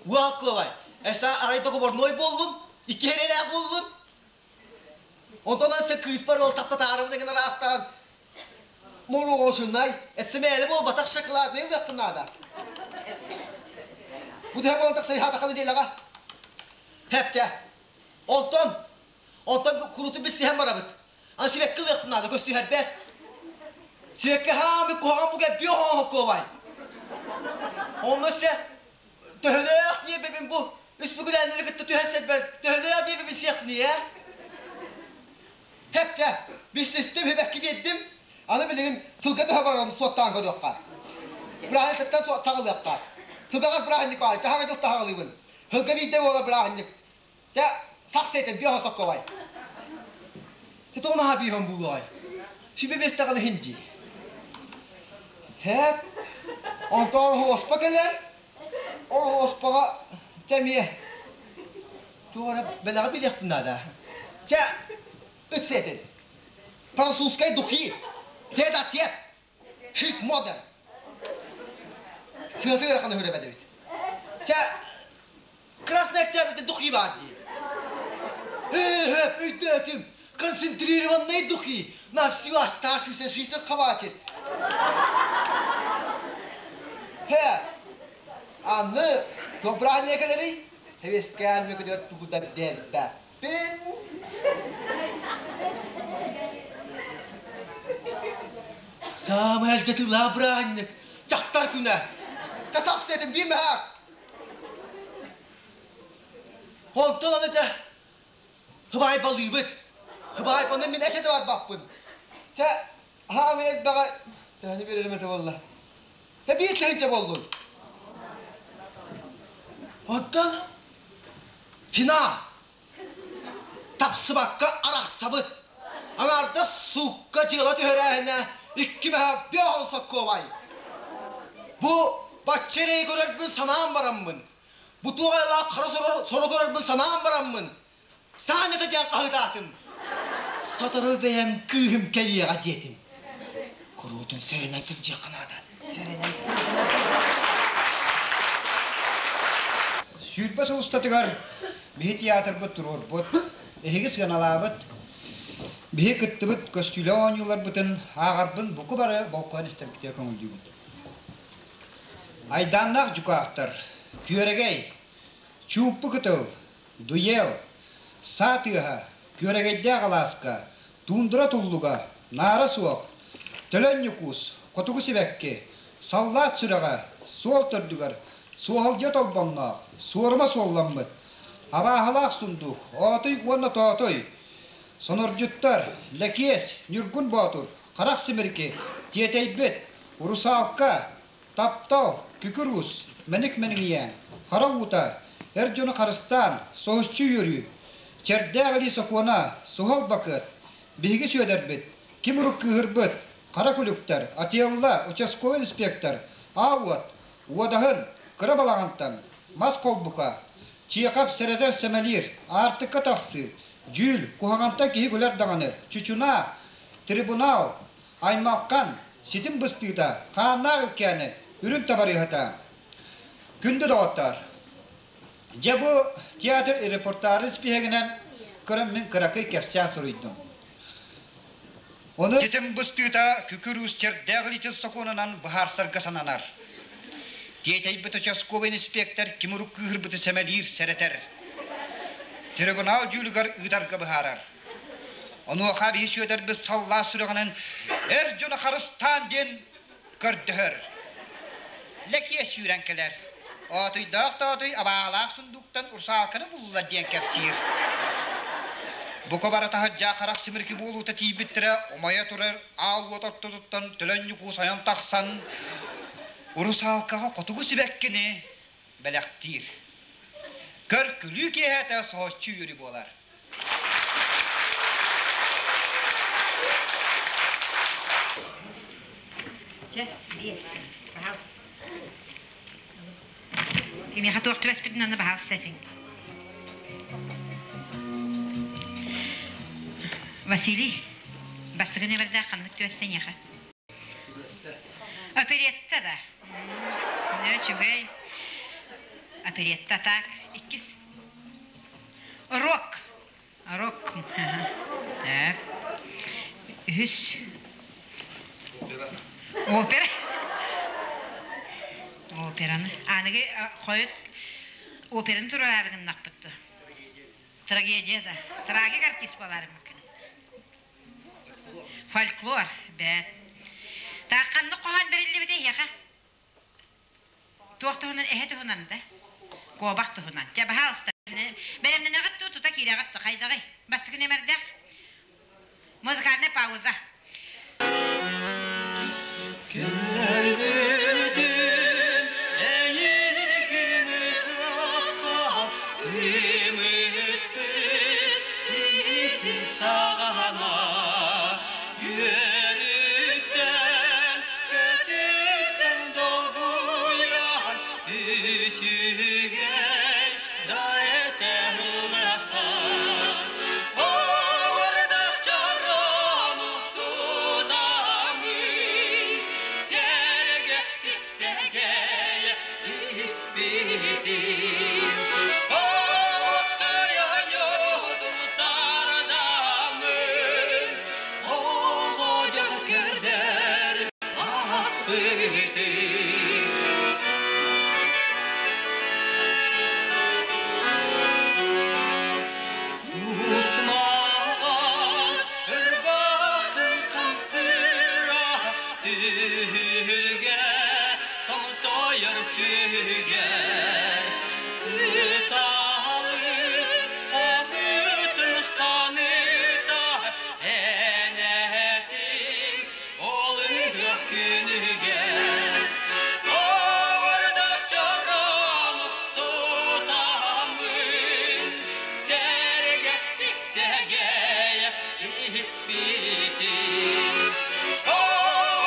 Уа куобай. Эса арай договорной буоллун, икки эрэлээх буоллун. Онтон асы кыыспар ол таптатаарыбын эҥин араастаан моруоҕосуннай, эссэмээли буолбатах шоколаднай ылыаххын наада. Бу төһө буолан тахсар хаатаха нэдиэлэҕэ? Хэптэ. Онтон, онтон курутун билсиһэн барабыт. Аны сибэкки ылыахпын наада, көстүһэрбэр. Сибэкки хаамы куһаҕан буга био хоһоҥ куобай. Онно се төһөлөөх диэбэбин бу үспүгүлээннэри кытта түһэн сэрбэр төһөлөөх диэбэбин сиэхтини ээ. Хэпчэ, билсистим, сибэкки биэрдим. Аны билигин сылга төһө барарын суоттаан көрүөххэ. Бырааһынньыктан саҕалыахха. Сылгаҕас бырааһынньык баар, чаһаҥа дьыл таһаҕалыыбын. Сылга биирдэ буолар бырааһынньык. Дьэ, сах сиэтин биэһэ сокковай. Тутугун аһа бииһэн буолуой. Сүбэ биэстэҕин иһин дии. Хэп, онтон оһуоспа кэлэр. Ол оһуоспаҕа тэмиэ. Туох эрэ бэлэҕи билиэхпин наада. Чэ, ыт сиэтин. Французскай духи. Тет-а-тет. Шик модерн. Сыатын ыарахан өһүрэ эбит. Чэ, Красный Октябрьда духи баар дии. Ээ, өйдөөтүм. Концентрированные духи на всю оставшуюся жизнь хватит. Хэ, аны собрание кэлэрий? Хэвескээн мөкүдүөр тугу да биэрбэппин. Саамай алдьатыылаах бырааһынньык, дьахтар күнэ. Часах сиэтин биир мөһөөк. Онтон аны да хыбаайбалыыбыт. Хыбаайбаны мин этэ да барбаппын. Чэ, хаамый элбэҕэ төһөнү биэрэрим этэ буолла. Биир тыһыынча буоллун. Онтон финал. Тахсыбакка арахсабыт. Аҥаардас суукка дьыала түһэрээһинэ икки мэһэ биэс соккуобай. Бу бачча эрэйи көрөрбүн санаан бараммын, бу туох айылаах хара соро көрөрбүн санаан бараммын, Санята диэн хаһыытаатым. Сотору бэйэм кыыһым кэлиэҕэ диэтим. Куруутун сэрэнэн сылдьыахха наада. Сэрэнэн 20 сыл устатыгар биһи театрбыт туруорбут, эһиги сыаналаабыт, биһи кыттыбыт көстүүлээх оонньууларбытын ааҕарбын буку бары болкуон истэрбитигэр көҥүллүүбүт. Айдааннаах дьукаахтар, күөрэгэй, чуумпу кытыл, Дуел, саа тыаһа, күөрэгэйдээх алааска, туундура туллуга, наара суох, төлөн ньукуус, хотугу сибэкки, саллаат сүрэҕэ, суол төрдүгэр, суоһалдьыйа толбонноох, суорума суолламмыт, абааһылаах сундуук, оотуй уонна тоотой, сонордьуттар, Лэкиэс, Ньургун Боотур, Харах Симирики, Тиэтэйбит, Русалка, Таптал, күкүр уус, мэник мэниҥийээн, хара уута, эр дьону харыстаан, соһуччу үөрүү, чэрдээх илии сокуона, суһал бакыат, биһиги Сүөдэрбит, ким урук кыыһырбыт, хара күлүктэр, Отелло, участковай инспектор, аал уот, уодаһын, кыра балаҕантан, мас холбука, Чиэхэп сэрэтэр сэмэлиир, аартыкка тахсыы, дьүүл, куһаҕантан киһи күлэр даҕаны, чучунаа, трибунал, Аймалхан, ситим быстыыта, хааннаах илкээни, үрүҥ табарыыһата. Күндү доҕоттоор! Дьэ бу театр репортажын испииһэгинэн көрөн мин кыракый кэпсээн суруйдум. Ону ситим быстыыта күкүр уус чэрдээх илиитин сокуонунан быһаарсарга сананар. Тиэтэйбит участковый инспектор ким урук кыыһырбыты сэмэлиир, сэрэтэр. Трибунал дьүүлүгэр ыытарга быһаарар. Онуоха биһи Сүөдэрбит саллаат сүрэҕинэн эр дьону харыстаан диэн көрдөһөр. Лэкиэ сүүрэн кэлэр. Оотуйдаах тоотуй абаалаах сундууктан русалканы буллулар диэн кэпсиир. Бука бара таһырдьа харах симирки буолуута тиийбиттэрэ умайа турар аал уот ортотуттан төлөн ньукуус ойон тахсан русалкаҕа хотугу сибэккини бэлэхтиир. Көр-күлүү киэһэтэ соһуччу үөрүү буолар. Чэ, биэс. Пожалуйста. Кимиэхэ туох түбэспитин аны баһаалыста этиҥ. Василий, бастакы нүөмэрдээх ханнык түбэстэ эйиэхэ? Оперетта да. Үчүгэй. Оперетта так. Иккис. Рок. Рок. Так. Үһүс. Опера. Операны. Аныгы хойут операны турарары гыннахпыт Трагедия да. Трагик артист буоларым Фольклор, бэт. Таах ханнык хоһоон бэриллибитэ эһиэхэ? Туох туһунан, эһэ туһунан да? Куобах туһунан. Чэ, баһаалыста. Бэлэмнэнэҕит дуу, тута киирэҕит дуу, хайдаҕый? Бастакы нэмэрдээх. Музыкальная пауза. Көрбүтүм эйигин Кымыспыт итин саҕана Үөрүктэн көтүттэн долгуйан Үчүгэй да этэ ыллахан Оҕурдах чороон испитим.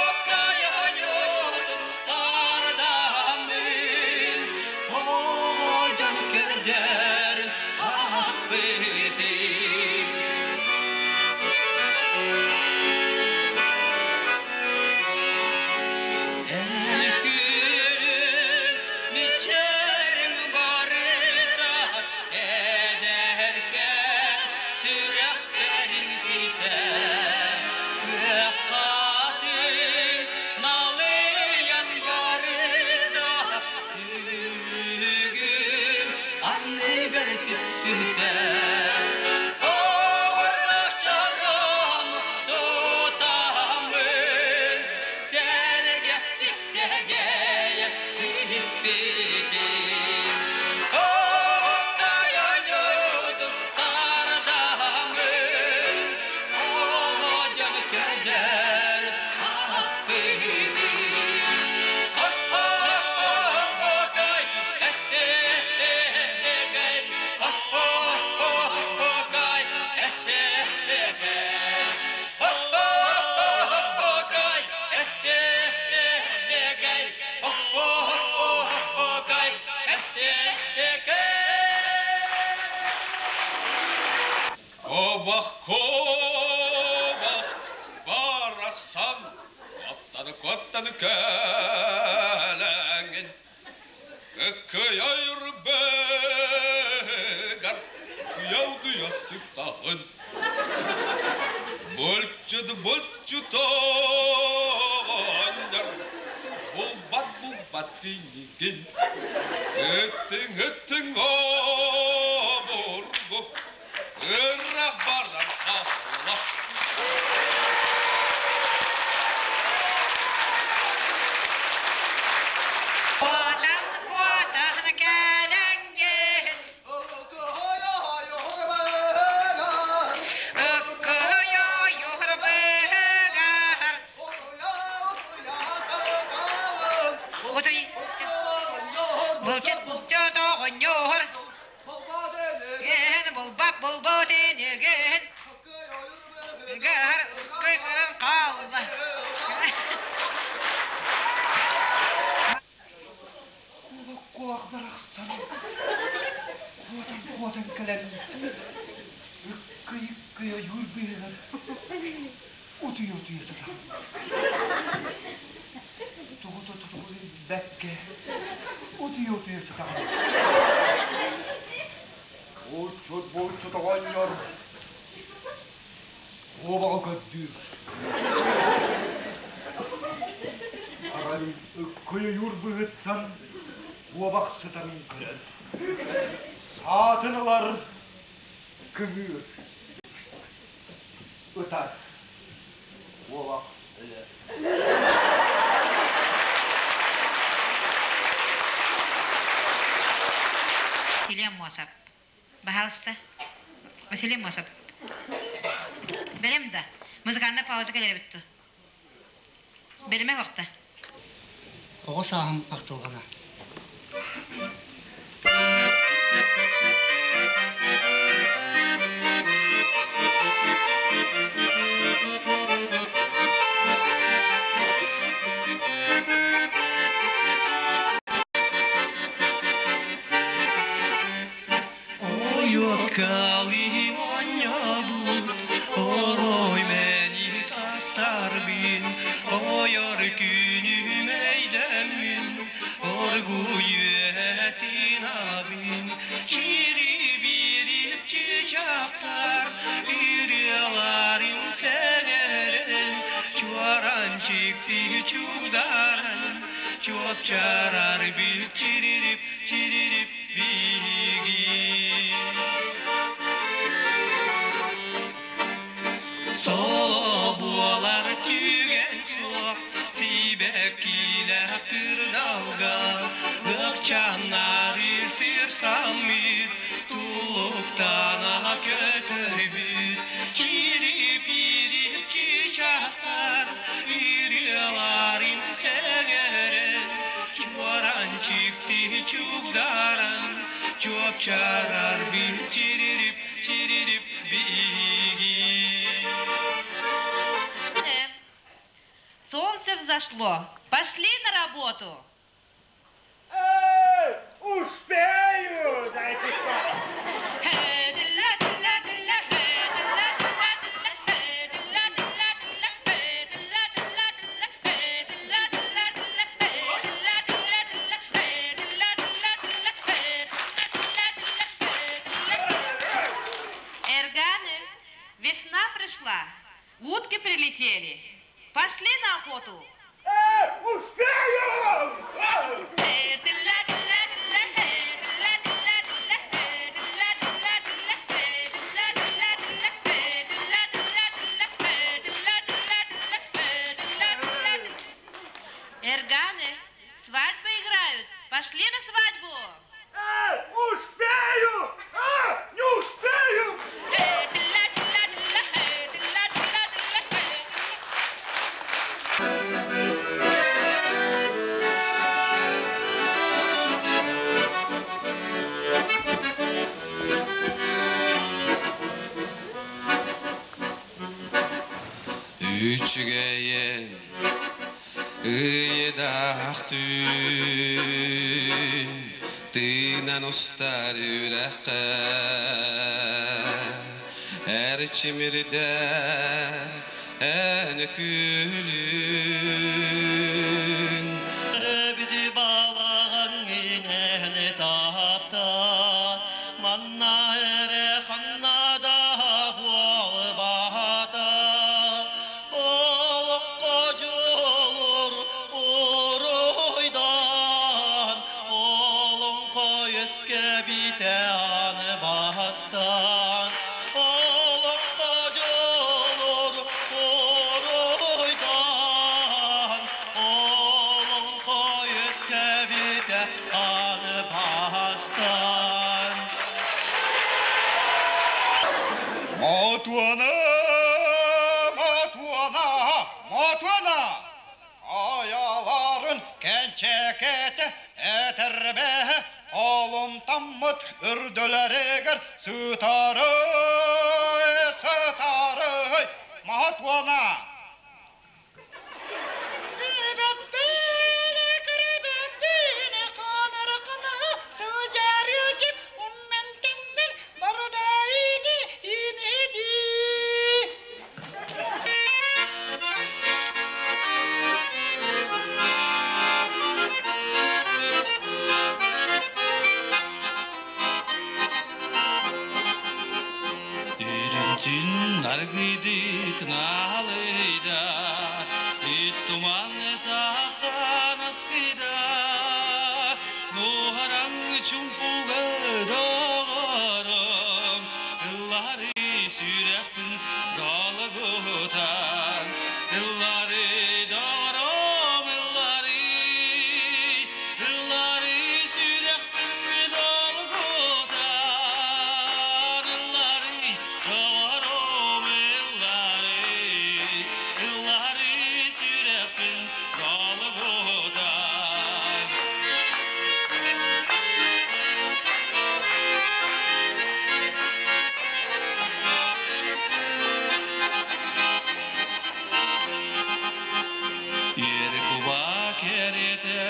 Оккайонют тардамын, Оҕодьон көрдөр аспытым. Эн күлүн мичээрин барыта эдэркэ сүрэхтэрин питэ күөх хатын налыйан барыта бүгүн анныгар түспүтэ. Оҕурлах тутамын сэргэхтик сэгэйэ испитим. Оккайонют тардамын, Олодьон көрдөр аспытым. Оккай, э-э-э-э-гэй, оккай, э-э-э-гэй, оккай, э-э-э-гэй, оккай, э-э-э-гэй. Кобах, кобах, барахсан, Аттаны коттаны кэлэҥҥин, Ыккый бэгэр, Куяуды сыттаҕын. Булчут булчут оҕонньор, Булбат булбат инигин, Ыттыҥ ыттыҥ обургу, Ыраах баран хаалла. Куотан куотан кэлэҥҥин, Ыккыйа быһыгар. Утуй. Булчут булчут оҕонньор. Ген булбат булбат инигин. Гар ыккыйкыран хаалла. Куобах куобах барахсан, куотан куотан кэлэн, ыккый ыккый ойуур быыһыгар утуйа утуйа сытар. Тугу тугу билбэккэ утуйа утуйа сытар. Булчут булчут оҕонньор куобаҕы көрдүүр. Арай ыккый ойуур быыһыттан куобах сытарын көрөр. Саатын ылар, кыҥыыр, ытар. Куобах өлөр. Василий Аммосов. Пожалуйста. Василий Аммосов. Берем да. Музыкальная пауза кэлэр бүттү. Береме вакта. Оҕо сааһым ахтылҕана. Ойуоккалыы оонньообут, орой мэник састарбын, ойор күнүм өйдөммүн, оргуй үөтин абын, чири-бирип чычахтар, ырыаларын сэҥээрэн, чуоранчикты чугдаран, чуопчарар бит чиририп, чиририп биһиги. Соло буолар түгэн суох, сибэккилээх кырдалга, лыахчаннары сир саммыт, тулуктана көтөрбүт, чирип-ирип чычахтар, ырыаларын сэҥээрэн, чуоранчикты чугдаран, чуопчарар бит чиририп, чиририп биһиги. зашло. Пошли на работу. Эй, успею! Дайте спать. Эрганы, весна пришла, утки прилетели. Пошли на охоту. Успею! Эрганы, свадьбы играют. Пошли на свадьбу. Успею! А, не успею! Үчүгэйин ыйдаах түүн тыынан устар үрэххэ эрчимирдэр эн күлүн Рөбүдү балаҕан инэни таапта, манна эрэ ханна да буолбата. Олоххо дьулуур уруйдан, олоҥхо үөскэбитэ аны бастаан. Олоххо дьулуур уруйдан, олоҥхо үөскэбитэ аны бастаан. Мотуона, Мотуона, Мотуона! Хайаларын кэнчэкэтэ этэрбэһэ холумтаммыт үрдүлэригэр сытарый, сытарый, Мотуона! Үрүнтүн аргыйдык налыйда, Үт туман сахан аскыйда, Нуһараҥ чумпуга доҕорум, Ыллары сүрэхпин долгутан, Ыллары доҕорум, ыллары, Ыллары сүрэхпин долгутан, Ыллары доҕорум, ыллары, Ыллары сүрэхпин долгутан. Ер куба кэрэтэ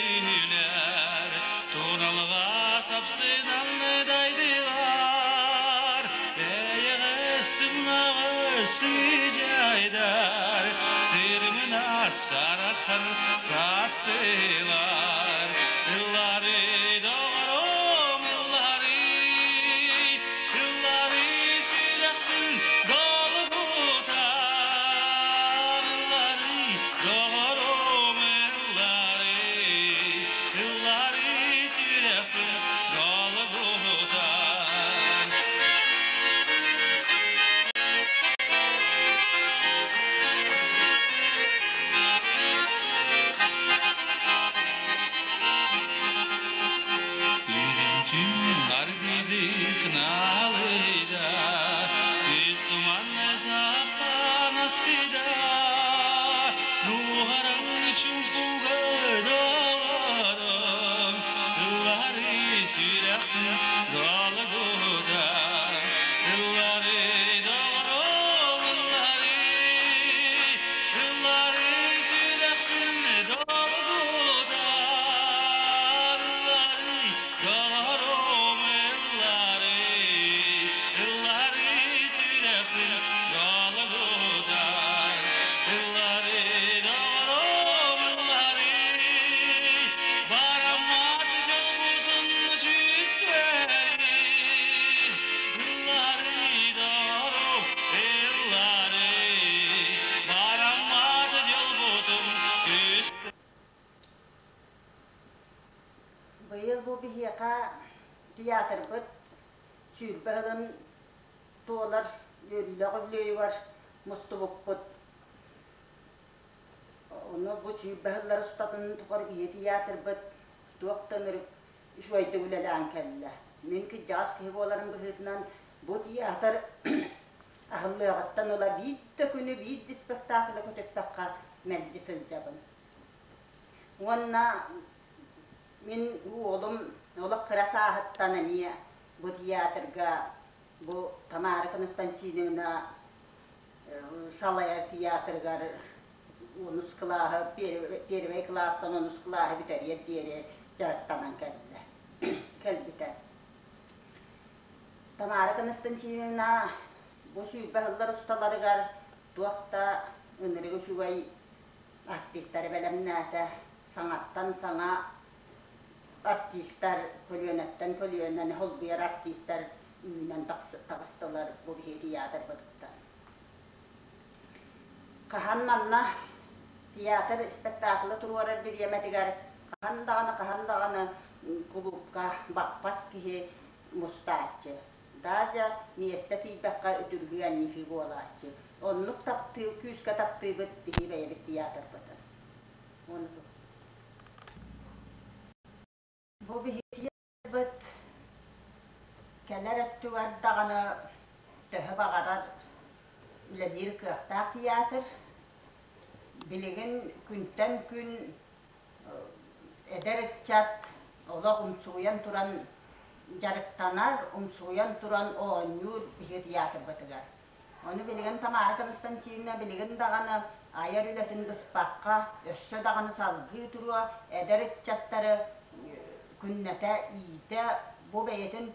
ерүлэр, Туналға сапсынан дайдылар, Эйэҕэсин аҕысы жайдар, Тырымын асқарахар састылар. Ыллары доҕорум, ыллары, ыллары сүрэхпин долгутар, Ыллары доҕорум, ыллары, ыллары сүрэхпин долгутар. сүрэхпин долгутар. Ыллары доҕорум ыллары, бараммат дьолбутун түстэри. Ыллары доҕорум ыллары, бараммат дьолбутун түстэри. Быйыл бу биһиэхэ театрбыт 20 сылын туолар үөрүүлээх үбүлүөйүгэр мустубуппут. Ону бу 20 сыллар устатын тухары биһиги театрбыт туох да ынырык үчүгэйдик үлэлээн кэллэ. Мин кырдьаҕас киһи буоларым быһыытынан бу театр аһыллыаҕыттан ыла биир да күнү, биир да спектаклы көтүппэххэ мэлдьи сылдьабын. Уонна мин уолум олох кыра сааһыттан эмиэ бу театрга бу Тамара Константиновна салайар театрыгар онус кылааһы первый кылаастан онус кылааһы бүтэриэр диэри дьарыктанан кэллэ кэлбитэ. Тамара Константиновна бу 20 сыллар усталарыгар туох да ынырык үчүгэй артистары бэлэмнээтэ. Саҥаттан саҥа артистар, көлүөнэттэн көлүөнэни холбуйар артистар үүнэн таҕыстылар бу биһи театрбытыттан. Хаһан манна театр спектаклы туруорар бириэмэтигэр хаһан даҕаны хаһан даҕаны кулуупка баппат киһи мустааччы. Даже миэстэ тиийбэххэ үтүргүү анньыһыы буолааччы. Оннук таптыы, күүскэ таптыыбыт биһи бэйэбит театрбытын. Бу биһиги кэлэр өттүгэр даҕаны төһө баҕарар үлэлиир кыахтаах театр. Билигин күнтэн күн эдэр ыччат олох умсугуйан туран дьарыктанар, умсугуйан туран оонньуур биһиги театрбытыгар. Ону билигин Тамара Константиновна билигин даҕаны айар үлэтин быспакка, өссө даҕаны салгыы туруо, эдэр ыччаттары күннэтэ иитэ, бу бэйэтин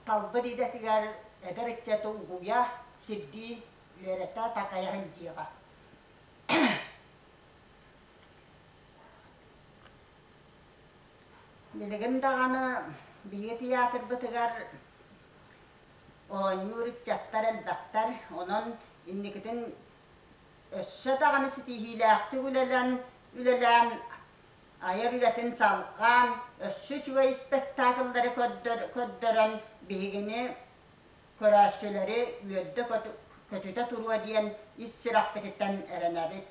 талбыт идэтигэр эдэр ыччаты угуйа, сирдии, үөрэтэ, такайа сылдьыаҕа. Билигин даҕаны биһиги театрбытыгар Оонньуур ыччаттар элбэхтэр, онон инникитин өссө даҕаны ситиһиилээхтик үлэлэн, үлэлээн, айар үлэтин салҕаан, өссө үчүгэй спектакллары көрдөрөн биһигини көрөөччүлэри үөрдэ көтүтэ туруо диэн ис сүрэхпититтэн эрэнэбит.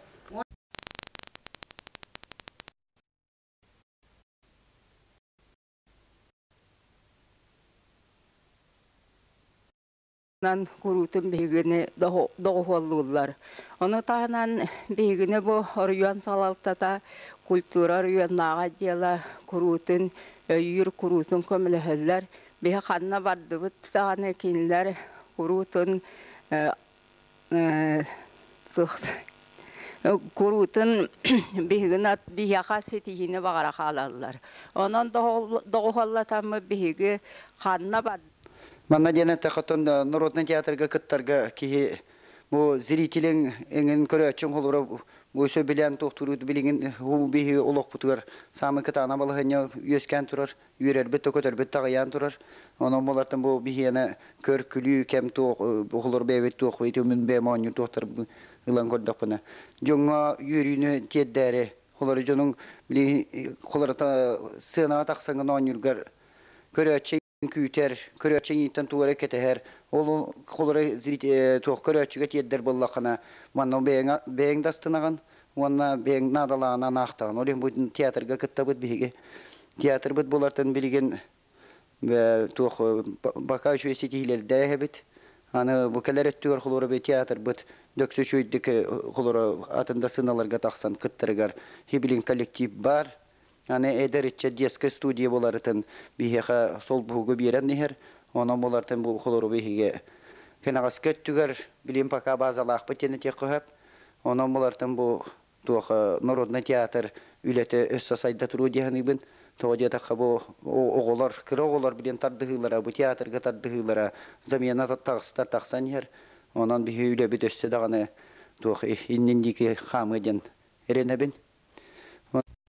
Куруутун биһигини доҕуһуоллууллар. Ону таһынан биһигини бу оройуон салалтата культура оройуоннааҕы отдела куруутун өйүүр, куруутун көмөлөһөллөр. Биһи ханна бардыбыт даҕаны кинилэр куруутун Куруутун биһигин биһиэхэ ситиһиини баҕара хаалаллар. Онон доҕуһуоллатаммыт биһиги ханна бар Манна диэн эттэххэ народнай театрга кыттарга киһи бу зрителин эҥин көрөөччүҥ холура бу сөбүлээн туохтуруут билигин бу биһиги олохпутугар саамай кытаанах балаһыанньа үөскээн турар үөрэрбит да көтөрбүт да аҕыйаан турар. Онон булартан бу биһиэнэ көр-күлүү кэм туох оҕолор бэйэбит туох ити мин бэйэм оонньуур туохтарбын ылан көрдөхпүнэ дьоҥҥо үөрүүнү тиэрдээри холору дьонуҥ били холорото сценаҕа тахсаҥҥын оонньуургар көрөөччү күүтэр, көрөөччү эйиигиттэн тугу эрэ кэтэһэр, ол холоро туох көрөөччүгэ тиэрдэр буоллаххына манна бэйэҥ бэйэҥ да астынаҕын уонна бэйэҥ наадалааҕынан аахтаҕын. Ол иһин бу театрга кыттабыт биһиги. Театрбыт булартан билигин туох бака үчүгэй ситиһиилэрдээх эбит. Аны бу кэлэр өттүгэр холоро театрбыт дөксө үчүгэйдик холоро атын да сыналарга тахсан кыттарыгар хибилин коллектив бар. Аны эдэр ыччат детскай студия буларытын биһиэхэ солбуһугу биэрэн иһэр. Онон булартын бу холору биһиги кэнэҕэски өттүгэр билим пока базалаахпыт диэн этиэххэ сөп. Онон булартын бу туох народный театр үлэтэ өссө сайда туруо дии саныыбын. Тоҕо диэтэххэ бу оҕолор, кыра оҕолор билин тардыһыылара, бу театрга тардыһыылара замена таҕыстар тахсан иһэр. Онон биһи үлэбит өссө даҕаны туох иннин диэки хаамыа диэн эрэнэбин.